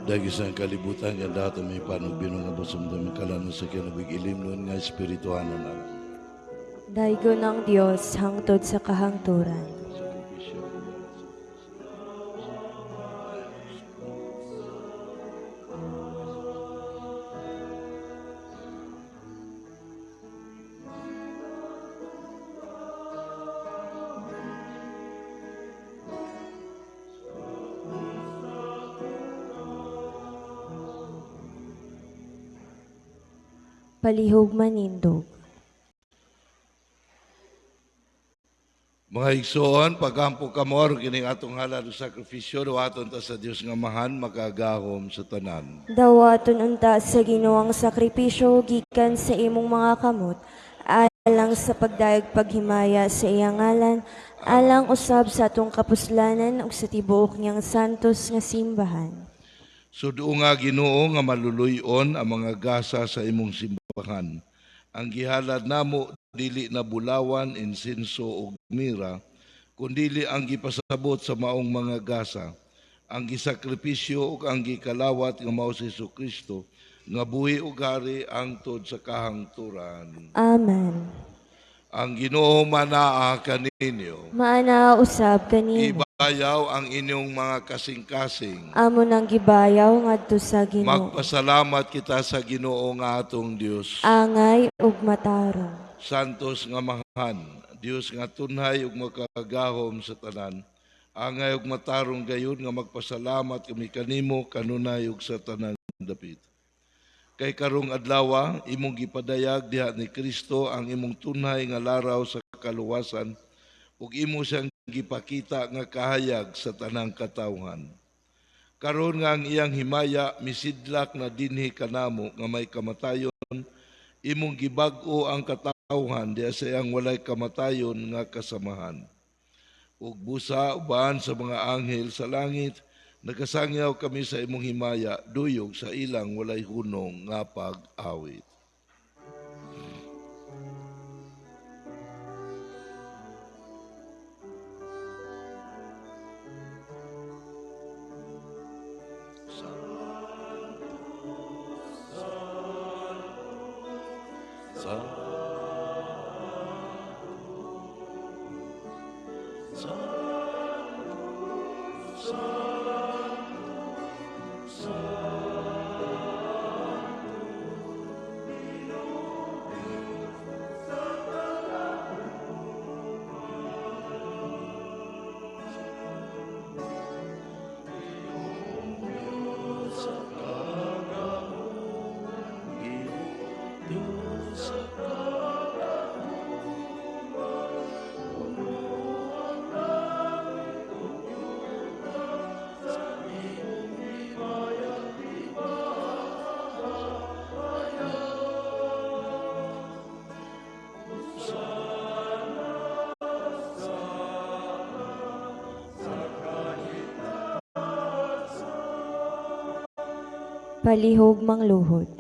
Dagis ang kalibutan nga dato may panubino nga basumdum kalano sa kinabig ilim nun nga espirituhanon alang. Daygon ang Dios hangtod sa kahangturan. Sakripisyo. Palihog manindog. Mga igsoon, pagampo kamo aron kining atong halad ug sakripisyo, duwaton ta sa Dios nga Amahan makagahom sa tanan. Dawaton unta sa Ginoo ang sakripisyo gikan sa imong mga kamot, alang sa pagdayeg paghimaya sa iyang ngalan, alang usab sa atong kapuslanan ug sa tibuok niyang santos nga simbahan. Sudo nga Ginoo nga maluluy-on ang mga gasa sa imong simbahan. Ang gihalad namo dili na bulawan, insenso ug mira, kundili ang gipasabot sa maong mga gasa, ang gisakripisyo ug ang gikalawat nga mao si Hesukristo, nga buhi ug hari hangtod sa kahangturan. Amen. Ang Ginoo manaa kaninyo. Maana usab kanimo. Ibayaw ang inyong mga kasing-kasing. Amo nang gibayaw ngadto sa Ginoo. Magpasalamat kita sa Ginoo nga atong Dios. Angay ug matarong. Santos nga Amahan, Dios nga tunhay ug makagahom sa tanan. Angay ug matarong gayud nga magpasalamat kami kanimo kanunay ug sa tanan dapit. Kay karong adlawa imong gipadayag diha ni Kristo ang imong tunhay nga laraw sa kaluwasan ug imo siyang gipakita nga kahayag sa tanang katawhan. Karon nga ang iyang himaya misidlak na dinhi kanamo nga may kamatayon, imong gibag-o ang katawhan diha sa iyang walay kamatayon nga kasamahan. Ug busa uban sa mga anghel sa langit, nakasangyaw kami sa imong himaya, duyog sa ilang walay hunong nga pag-awit. Palihog mangluhod.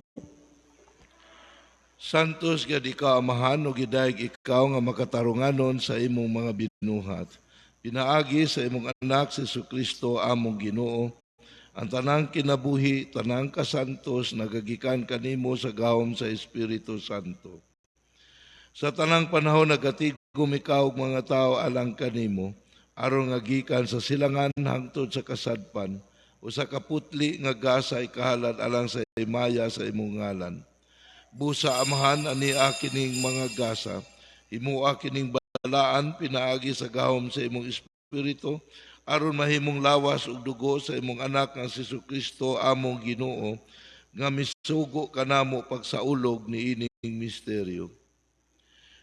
Santos gad ikaw Amahan ug gidayeg ikaw nga makatarunganon sa imong mga binuhat. Pinaagi sa imong anak si Hesukristo among Ginoo, ang tanang kinabuhi, tanang kasantos nagagikan kanimo sa gahom sa Espiritu Santo. Sa tanang panahon nagatigom ikaw ug mga tawo alang kanimo, aron nga gikan sa silangan hangtod sa kasadpan, usa ka putli nga gasa ikahalad alang sa himaya sa imong ngalan. Busa Amahan ani kining mga gasa, himua kining balaan pinaagi sa gahom sa imong Espiritu, aron mahimong lawas ug dugo sa imong anak nga si Hesukristo among Ginoo, nga misugo kanamo pagsaulog niining misteryo.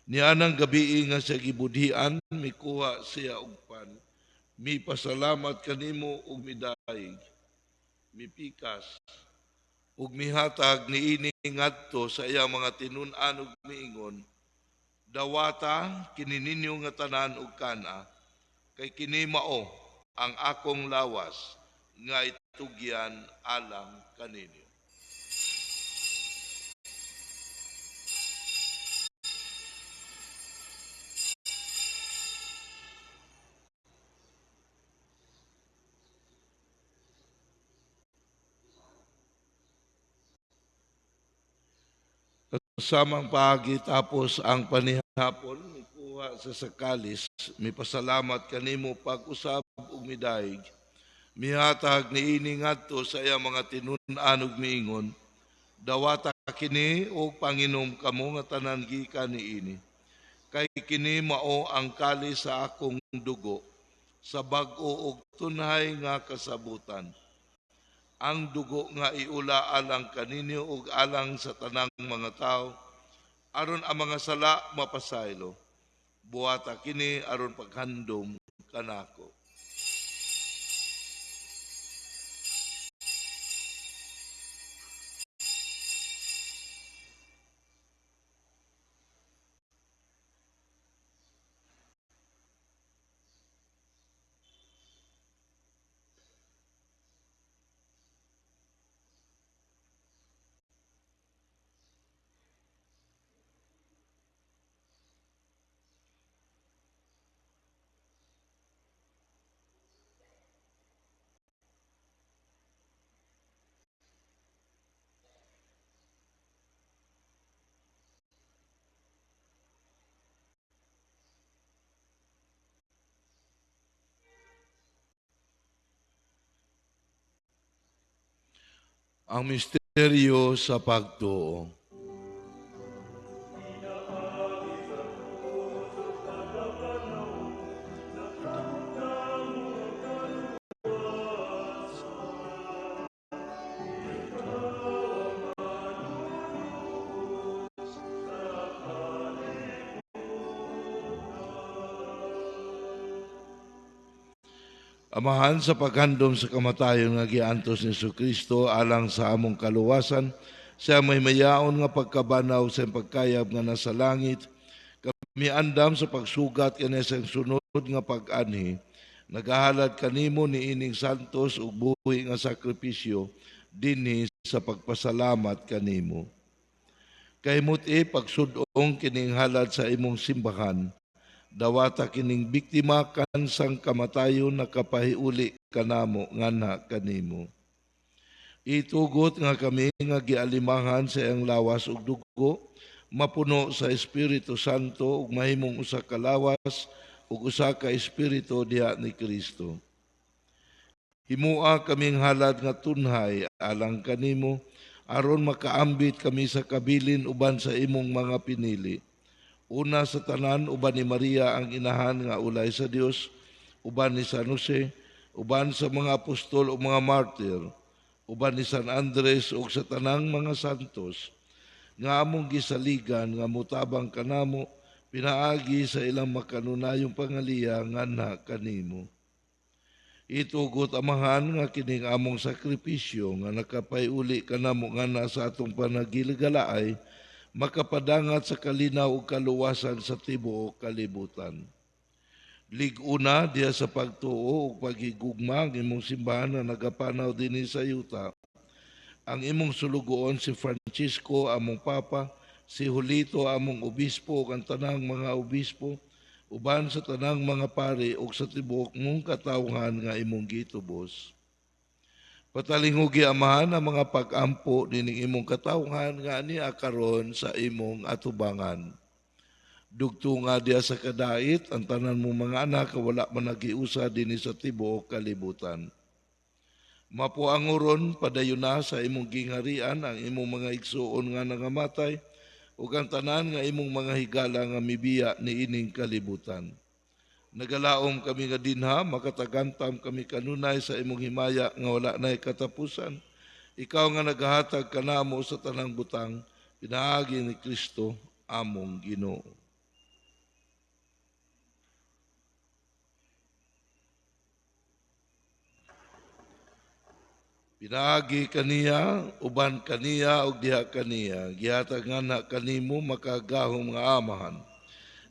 Nianang gabii nga siya gibudhian, mikuha siya og pan, mipasalamat kanimo ug midayeg, mipikas ug mihatag niini ngadto sa iyang mga tinun-an ug miingon, dawata kini ninyo nga tanan ug kana, kay kini mao ang akong lawas nga itugyan alang kaninyo. Samang paagi tapos ang panihapon, mikuha sa kalis, mipasalamat kanimo pag-usab ug midayeg. Mihatag niini ngadto sa iyang mga tinun-an ug miingon, dawata kini ug panginom kamo nga tanan gikan niini. Kay kini mao ang kalis sa akong dugo, sa bag-o ug tunhay nga kasabutan. Ang dugo nga iula alang kaninyo ug alang sa tanang mga tao, aron ang mga sala mapasaylo. Buhata kini aron paghandom kanako. Ang misteryo sa pagtuo. Amahan, sa paghandom sa kamatayon nga giantos ni Jesucristo alang sa among kaluwasan, siya may mayaon nga pagkabanaw sa pagkayab nga nasa langit, kami andam sa pagsugat kaniya sa sunod nga pag-anhi, nagahalad kanimo ni ining santos ug buhi nga sakripisyo dinhi sa pagpasalamat kanimo. Kay muti pagsud-ong kining halad sa imong simbahan, dawata kining biktima kansang kamatayon nakapahiuli kanamo nganha kanimo. Itugot nga kami nga gialimahan sa iyang lawas ug dugo, mapuno sa Espiritu Santo ug mahimong usa ka lawas ug usa ka espiritu diha ni Kristo. Himua kaming halad nga tunhay alang kanimo, aron makaambit kami sa kabilin uban sa imong mga pinili. Una sa tanan, uban ni Maria ang inahan nga ulay sa Dios, uban ni San Jose, uban sa mga apostol ug mga martir, uban ni San Andres ug sa tanang mga santos, nga among gisaligan nga mutabang kanamo, pinaagi sa ilang makanunayong pangaliya nganha kanimo. Itugot, Amahan, nga kining among sakripisyo nga nakapayuli kanamo nganha sa atong panagilgalaay, makapadangat sa kalinaw ug kaluwasan sa tibuok kalibutan. Lig-una diha sa pagtuo ug paghigugma ang imong simbahan na nagapanaw dinhi sa yuta. Ang imong sulugoon si Francisco among Papa, si Julito among obispo ug ang tanang mga obispo, uban sa tanang mga pari ug sa tibuok mong katawhan nga imong gitubos. Patalingugi, Amahan, ang mga pag-ampo nining imong katawhan nga ania karon sa imong atubangan. Dugto nga diha sa kadait ang tanan mong mga anak wala man nagiusa dinhi sa tibuok kalibutan. Mapuanguron padayon na sa imong gingharian ang imong mga igsuon nga nangamatay ug ang tanan nga imong mga higala nga mibiya niining kalibutan. Nagalaom kami nga dinha, makatagantam kami kanunay sa imong himaya nga wala nay katapusan. Ikaw nga nagahatag kanamo sa tanang butang, pinaagi ni Kristo among Ginoo. Pinaagi kaniya, uban kaniya ug diha kaniya, gihatag nganha kanimo makagahom nga Amahan.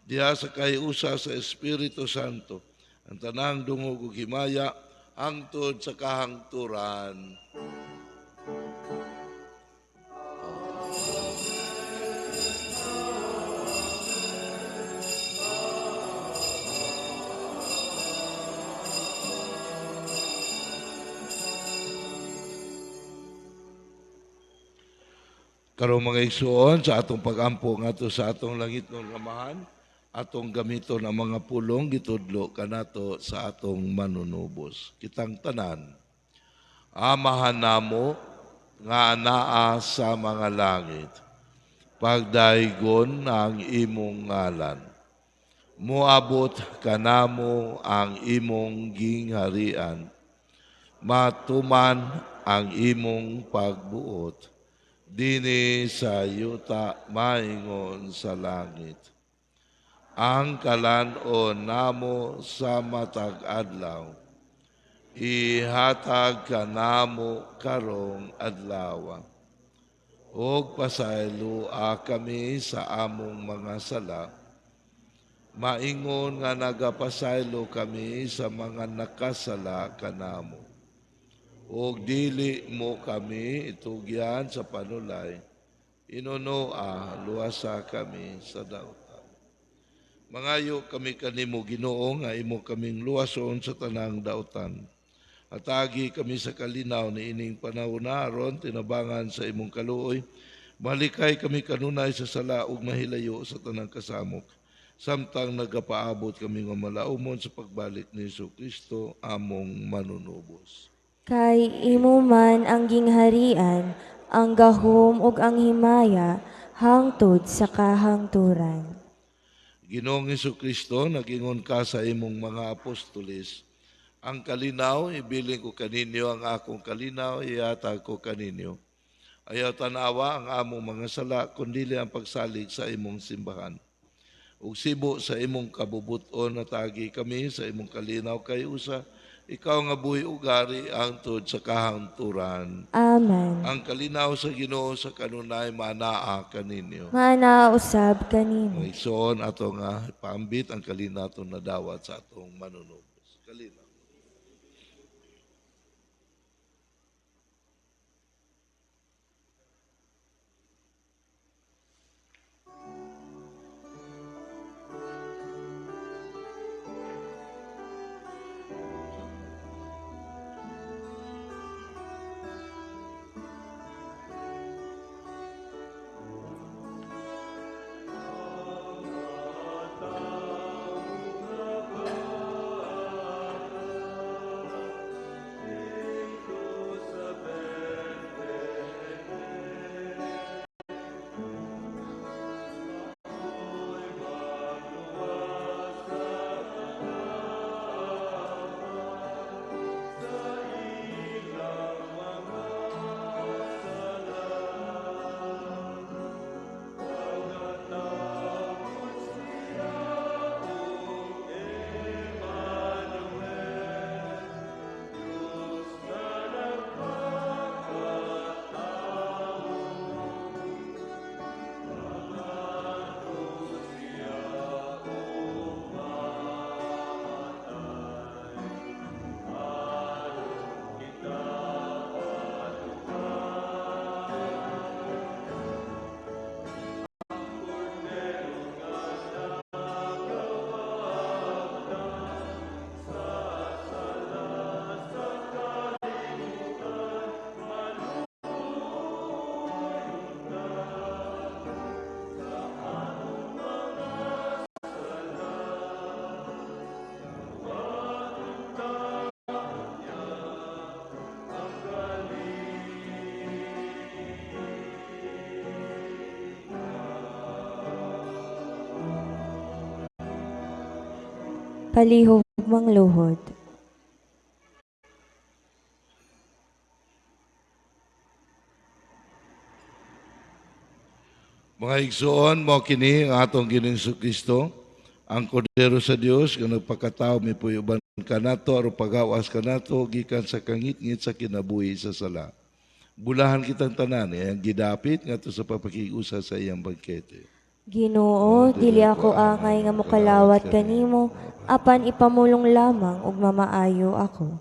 Diha sa kahiusa sa Espiritu Santo, ang tanang dungog ug himaya hangtod sa kahangturan. Karong mga igsuon, sa atong pagampo ngadto sa atong langitnon Amahan, atong gamiton ang mga pulong gitudlo kanato sa atong manunubos. Kitang tanan, Amahan namo nga anaa sa mga langit, pagdaygon ang imong ngalan. Moabot kanamo ang imong gingharian, matuman ang imong pagbuot, dinhi sa yuta maingon sa langit. Ang kalan-on namo sa matag adlaw, ihatag kanamo karong adlaw. Ug pasayloa kami sa among mga sala, maingon nga nagapasaylo kami sa mga nakasala kanamo. Ug dili mo kami itugyan sa panulay, inunoa luwasa kami sa dautan. Mangayo kami kanimo Ginoo nga imo kaming luwason sa tanang dautan. Atagi kami sa kalinaw ni ining panahon na aron tinabangan sa imong kaluoy. Malikay kami kanunay sa sala ug mahilayo sa tanang kasamok, samtang nagapaabot kami nga malaumon sa pagbalik ni Hesus Kristo among manunubos. Kay imo man ang gingharian, ang gahom ug ang himaya hangtod sa kahangturan. Ginoong Hesus Kristo, nagingon ka sa imong mga apostoles, ang kalinaw, ibilin ko kaninyo, ang akong kalinaw, ihatag ko kaninyo. Ayaw tanawa ang among mga sala, kundili ang pagsalig sa imong simbahan. Ug sibo sa imong kabubuton, natagi kami sa imong kalinaw kay usa, ikaw nga buhi ugari hangtod sa kahangturan. Amen. Ang kalinaw sa Ginoo sa kanunay manaa kaninyo. Manaa usab kanimo. Ang igsoon ato nga paambit ang kalinaw atong nadawat sa atong manunubos. Kalinaw. Palihog mangluhod. Mga igsoon, mao kini ang atong Ginoong Kristo, ang Kordero sa Dios nga nagpakatao mipuyo-uban kanato aron pagawas kanato gikan sa kangitngit sa kinabuhi sa sala. Bulahan kitang tanan iyang gidapit ngadto sa pagpakig-usa sa iyang bangkete. Ginoo, dili ako angay nga mokalawat kanimo, apan ipamulong lamang ug mamaayo ako.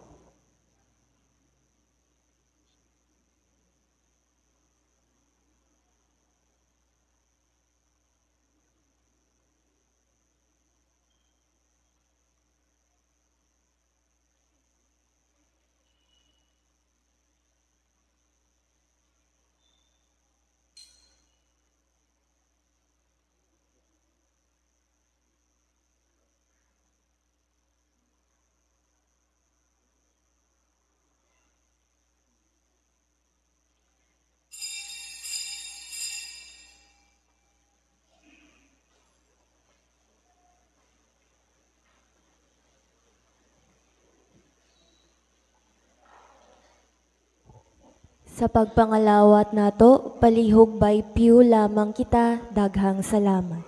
Sa pagpangalawat nato, palihog by pew lamang kita, daghang salamat.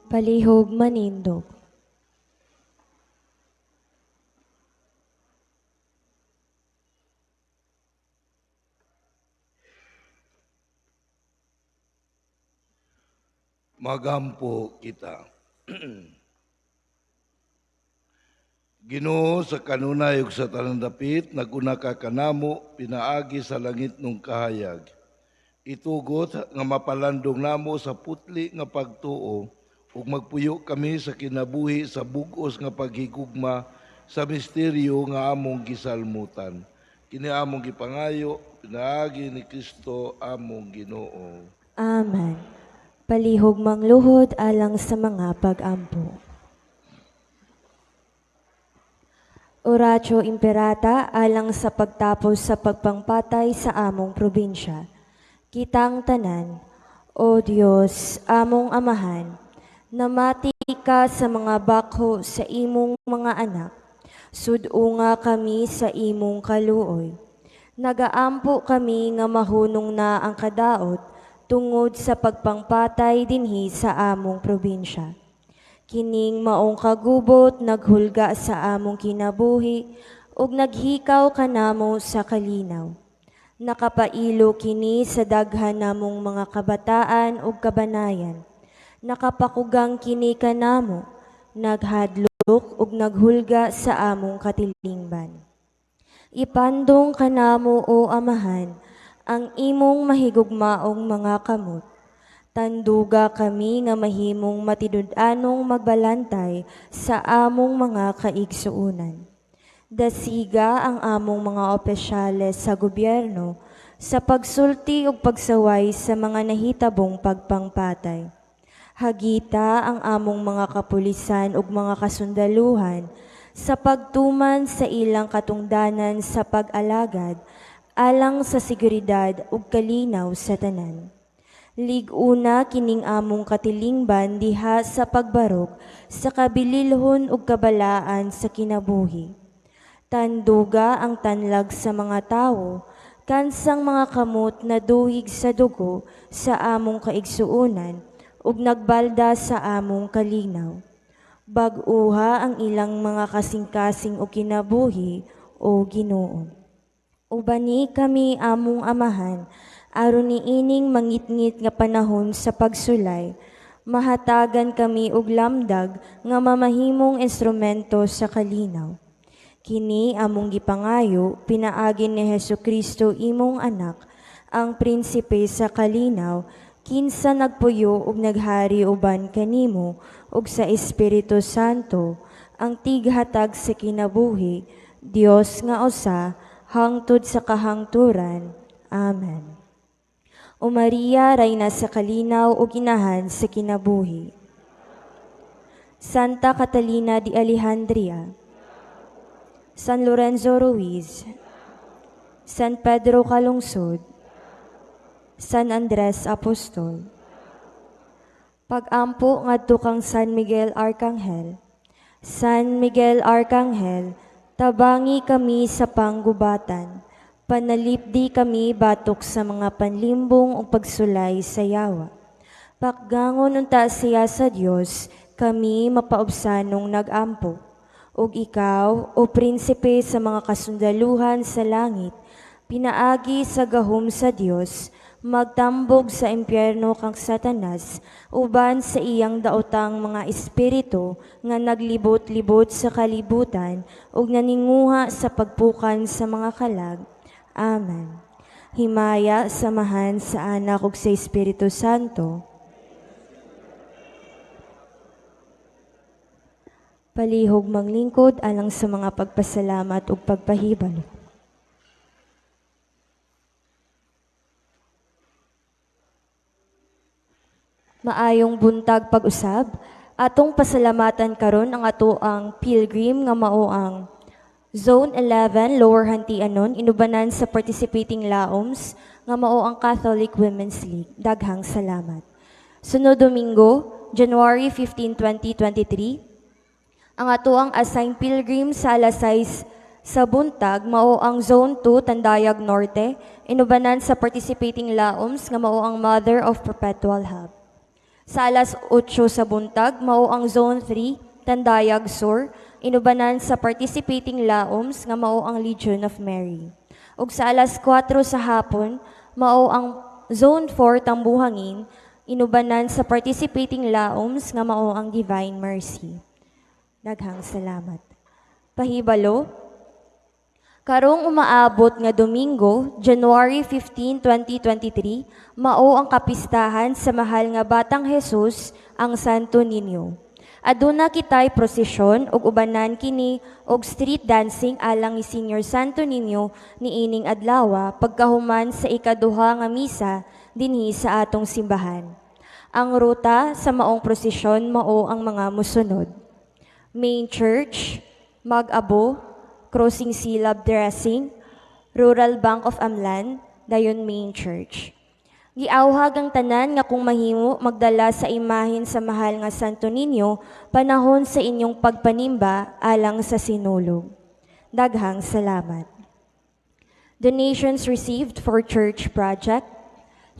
Palihog manindog. Magampo kita. Ginoo, sa kanunay ug sa tanang dapit, naguna ka kanamo pinaagi sa langit nung kahayag. Itugot nga mapalandong namo sa putli nga pagtuo ug magpuyo kami sa kinabuhi sa bug-os nga paghigugma sa misteryo nga among gisalmutan. Kini among gipangayo pinaagi ni Kristo among Ginoo. Amen. Palihog mangluhod alang sa mga pag-ampo. Oratio Imperata alang sa pagtapos sa pagpangpatay sa among probinsya. Kitang tanan, O Dios, among amahan, namati ka sa mga bakho sa imong mga anak. Sud-unga kami sa imong kaluoy. Nagaampo kami nga mahunong na ang kadaot tungod sa pagpangpatay dinhi sa among probinsya. Kining maong kagubot naghulga sa among kinabuhi ug naghikaw kanamo sa kalinaw. Nakapailo kini sa daghan namong mga kabataan ug kabanayan. Nakapakugang kini kanamo, naghadlok ug naghulga sa among katilingban. Ipandong kanamo, o Amahan, ang imong mahigugmaong mga kamot. Tanduga kami nga mahimong matinud-anong magbalantay sa among mga kaigsuonan. Dasiga ang among mga opisyales sa gobyerno sa pagsulti ug pagsaway sa mga nahitabong pagpangpatay. Hagita ang among mga kapulisan ug mga kasundaluhan sa pagtuman sa ilang katungdanan sa pag-alagad alang sa seguridad ug kalinaw sa tanan. Lig-una kining among katilingban diha sa pagbarok sa kabililhon ug kabalaan sa kinabuhi. Tanduga ang tanlag sa mga tawo, kansang mga kamot na duhig sa dugo sa among kaigsuonan ug nagbalda sa among kalinaw. Bag-uha ang ilang mga kasing-kasing o kinabuhi o Ginoo. Ubani kami among amahan, aron niining mangitngit nga panahon sa pagsulay, mahatagan kami og lamdag nga mamahimong instrumento sa kalinaw. Kini among gipangayo, pinaagi ni Hesukristo imong anak, ang prinsipe sa kalinaw, kinsa nagpuyo ug naghari uban kanimo ug sa Espiritu Santo, ang tighatag sa kinabuhi, Dios nga usa, hangtod sa kahangturan. Amen. O Maria, Reyna sa kalinaw ug inahan sa kinabuhi. Santa Catalina de Alejandria, San Lorenzo Ruiz, San Pedro Calungsod, San Andres Apostol. Pag-ampo ngadto kang San Miguel Arcangel. San Miguel Arcangel, tabangi kami sa panggubatan. Panalipdi kami batok sa mga panlimbong o pagsulay sa yawa. Pakgangon unta siya sa Dios, kami mapaubsanong nagampo. Ug ikaw, o prinsipe sa mga kasundaluhan sa langit, pinaagi sa gahom sa Dios, magtambog sa impyerno kang Satanas, uban sa iyang daotang mga espiritu nga naglibot-libot sa kalibutan ug naninguha sa pagpukan sa mga kalag. Amen. Himaya, samahan sa Anak ug sa Espiritu Santo. Palihog manglingkod alang sa mga pagpasalamat ug pagpahibalo. Maayong buntag pag-usab, atong pasalamatan karon ang atoang pilgrim nga mao ang Zone 11, Lower Hantianon, inubanan sa participating laoms nga mao ang Catholic Women's League. Daghang salamat. Sunod Domingo, January 15, 2023, ang atoang assigned pilgrim sa alas 6 sa buntag mao ang Zone 2, Tandayag Norte, inubanan sa participating laoms nga mao ang Mother of Perpetual Help. Sa alas 8 sa buntag, mao ang Zone 3, Tandayag Sur, inubanan sa participating laoms nga mao ang Legion of Mary. Ug sa alas 4 sa hapon, mao ang Zone 4, Tambuhangin, inubanan sa participating laoms nga mao ang Divine Mercy. Daghang salamat. Pahibalo, karong umaabot nga Domingo, January 15, 2023, mao ang kapistahan sa mahal nga Batang Jesus, ang Santo Niño. Aduna kitay prosesyon ug ubanan kini og street dancing alang ni Senior Santo Niño niining adlawa pagkahuman sa ikaduha nga misa dinhi sa atong simbahan. Ang ruta sa maong prosesyon mao ang mga mosunod: Main Church, Mag-abo, Crossing Silab Dressing, Rural Bank of Amlan, dayon Main Church. Giawhag ang tanan nga kung mahimo magdala sa imahen sa mahal nga Santo Niño panahon sa inyong pagpanimba alang sa sinulog. Daghang salamat. Donations received for church project: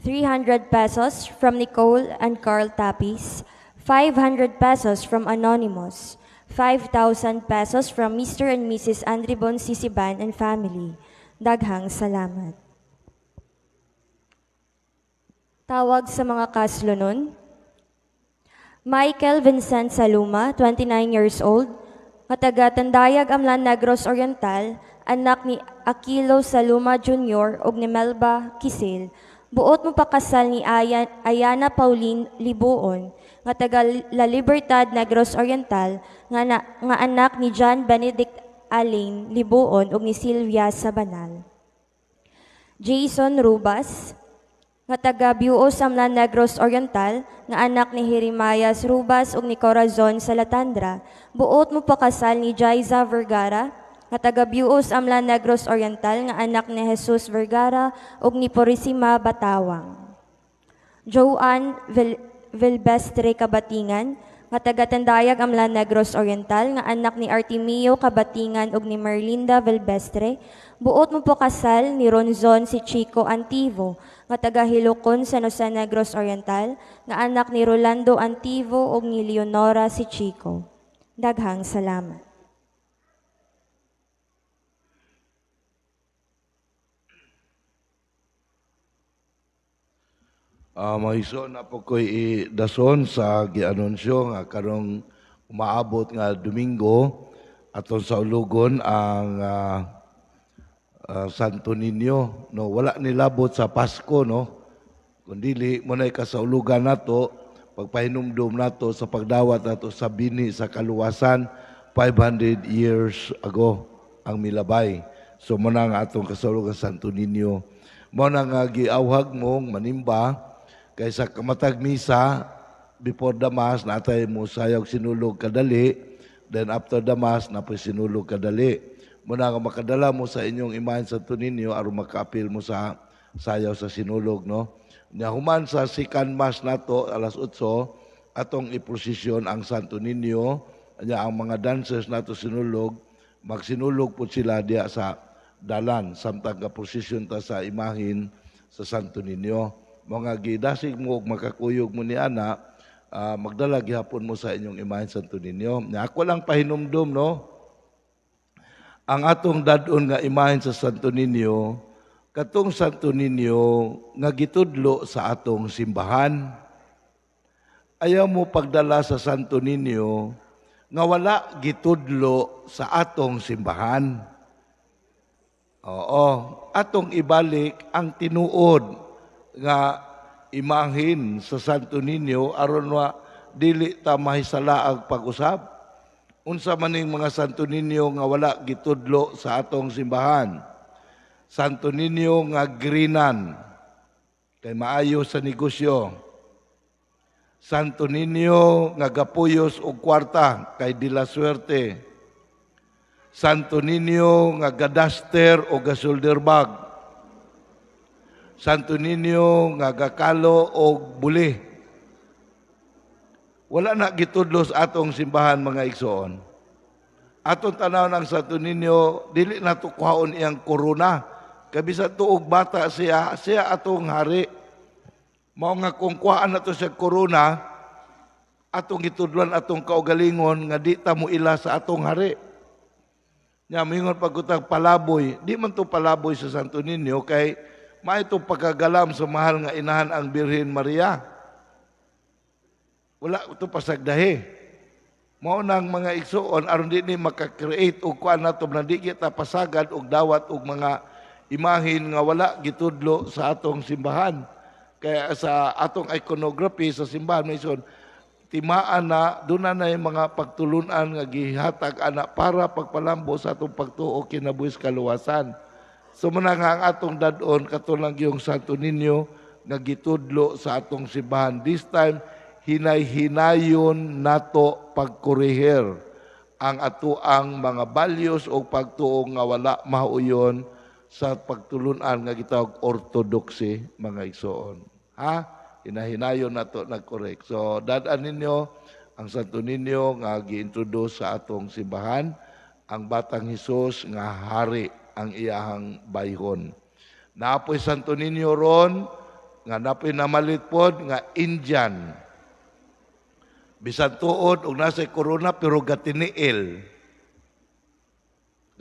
300 pesos from Nicole and Carl Tapis, 500 pesos from Anonymous, 5,000 pesos from Mr. and Mrs. Andribon Sisiban and family. Daghang salamat. Tawag sa mga kaslonon. Michael Vincent Saluma, 29 years old, nga taga Tandayag, Amlan, Negros Oriental, anak ni Aquilo Saluma Jr. ug ni Melba Kisil, buot mo pakasal ni Ayana Pauline Libuon, nga taga La Libertad, Negros Oriental, nga anak ni John Benedict Alain Libuon ug ni Silvia Sabanal. Jason Rubas, nga taga Buos, Amlan, Negros Oriental, nga anak ni Jeremias Rubas ug ni Corazon Salatandra, buot mo pakasal ni Jaiza Vergara, nga taga Buos, Amlan, Negros Oriental, nga anak ni Jesus Vergara ug ni Purisima Batawang. Joanne Vilbestre Kabatingan, nga taga Tandayag, Amlan, Negros Oriental, nga anak ni Artemio Kabatingan ug ni Merlinda Vilbestre, buot mo pakasal ni Ronzon si Chico Antivo, nga taga Hilocon, San Jose, Negros Oriental, nga anak ni Rolando Antivo ug ni Leonora si Chico. Daghang salamat. Mahiso na po ko'y idason sa gianunsyo nga karong umaabot nga Domingo aton sa ulugon ang Santo Niño, no? Wala nilabot sa Pasko, no? Kun dili mo na kasaulugan nato pagpahinumdum nato sa pagdawat nato sa bini sa kaluwasan 500 years ago ang milabay. So mo na nga atong kasaulugan Santo Niño. Mo na nga giawhag mong manimba kay sa kamatag misa before the mass natay mo sayog sinulog kadali, then after the mass napoy sinulog kadali. Muna nga makadala mo sa inyong imahen sa Santo Niño aron makaapil mo sa sayaw sa sinulog, no? Nya human sa second mass nato alas 8 atong iprosesyon ang Santo Niño. Nya ang mga dancers nato sinulog, magsinulog pud sila diya sa dalan samtang ka prosesyon ta sa imahen sa Santo Niño. Mga gidasig mo og makakuyog mo ni ana, magdala gihapon mo sa inyong imahen Santo Niño. Nya ako lang pahinumdum, no? Ang atong dadon nga imahen sa Santo Niño, katong Santo Niño nga gitudlo sa atong simbahan. Ayaw mo pagdala sa Santo Niño nga wala gitudlo sa atong simbahan. Oo, atong ibalik ang tinuod nga imahin sa Santo Niño aron wa dili ta mahisalaag pag-usab. Unsa man ning mga Santo Niño nga wala gitudlo sa atong simbahan? Santo Niño nga greenan kay maayo sa negosyo. Santo Niño nga gapuyos og kwarta kay dila swerte. Santo Niño nga gadaster o gasolder bag. Santo Niño nga gakalo og buli. Wala na gitudlo sa atong simbahan, mga igsoon. Atong tanaw ng Santo Niño, dili na to kuhaon iyang korona. Kay bisan tuog bata siya, siya atong hari. Mao nga kung kuhaan na to siya korona, Atong gitudluan atong kaugalingon nga di ta mo ila sa atong hari. Nya mingon pagkutang palaboy, di man to palaboy sa Santo Niño kay maitong pagkagalam sa mahal nga inahan ang Birhen Maria. Wala ito pasagdahi. Mao nang mga igsuon aron di ni maka-create og kuan nato na di kita pasagad og dawat og mga imahin nga wala gitudlo sa atong simbahan. Kaya sa atong iconography sa simbahan may igsuon, timaan na doon na yung mga pagtulunan nga gihatag ana para pagpalambo sa atong pagtuo kinabuhis kaluwasan. So muna nga ang atong dadon katulang yung Santo Niño nga gitudlo sa atong simbahan. This time hinay-hinayon nato pagkorehir ang atoang mga values o pagtuo nga wala mauyon sa pagtulunan nga gitawag orthodoxy, mga igsoon. Ha? Hinahinayon nato nag-correct. So dad-an ninyo ang Santo Niño nga gi-introduce sa atong simbahan, ang Batang Hesus nga hari ang iyahang bayhon. Naapoy Santo Niño ron nga napoy namalit pod nga Indian. Bisan tuod og nasa corona pero gatiniil.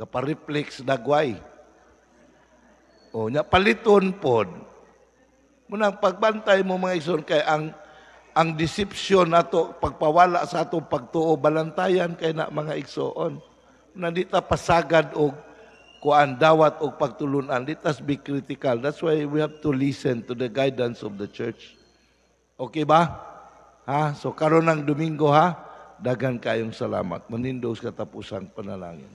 Gapareflex dagway. O nya paliton pod. Munang pagbantay mo mga igsoon kay ang deception nato pagpawala sa atong pagtuo balantayan kay na mga igsoon. Nandita pasagad og kuan dawat og pagtulunan. Let us be critical. That's why we have to listen to the guidance of the church. Okay ba? Ha? So karon ng Domingo ha, daghan kayong salamat. Manindog sa katapusang panalangin.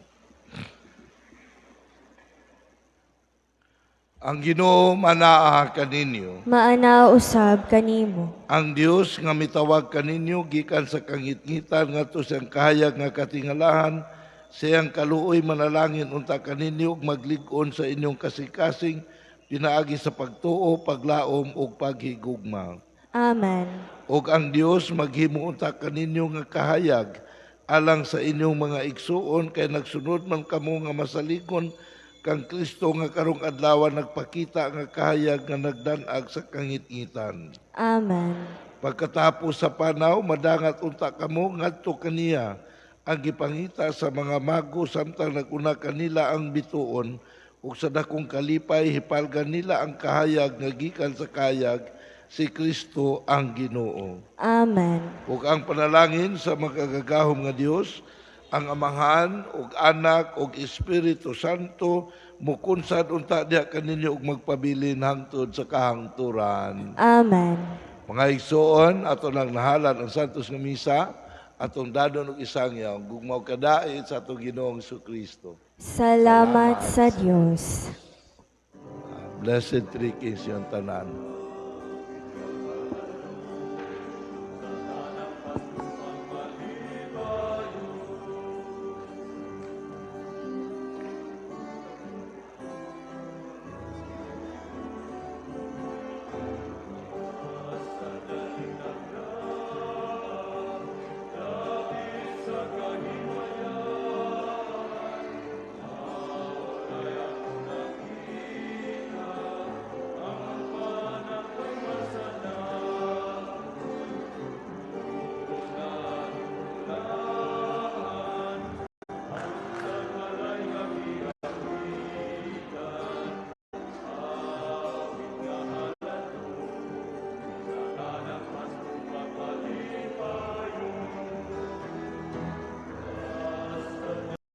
Ang Ginoo manaa kaninyo. Maanaa usab kanimo. Ang Dios nga mitawag kaninyo gikan sa kangitngitan ngadto sa kahayag nga katingalahan, siyang kaluoy manalangin unta kaninyo ug maglig-on sa inyong kasing-kasing pinaagi sa pagtuo, paglaom ug paghigugma. Amen. Ug ang Dios maghimo unta kaninyo nga kahayag alang sa inyong mga igsuon kay nagsunod man kamo nga masaligon kang Kristo nga karong adlaw nagpakita nga kahayag nga nagdan-ag sa kangitngitan. Amen. Pagkatapos sa panaw madangat unta kamo ngadto kaniya ang gipangita sa mga mago samtang naguna kanila ang bituon ug sa dakong kalipay hipalgan nila ang kahayag nga gikan sa kahayag si Kristo ang Ginoo. Amen. Ug ang panalangin sa makagagahom nga Dios, ang Amahan ug Anak ug Espiritu Santo mukunsad unta diha kaninyo ug magpabilin hangtod sa kahangturan. Amen. Mga igsoon, ato nang nahalan ang Santos nga Misa, atong dadon og isang yaw, gugmaw kadait sa atong Ginoong Jesucristo. Salamat sa Dios. Blessed Three Kings yung tanan.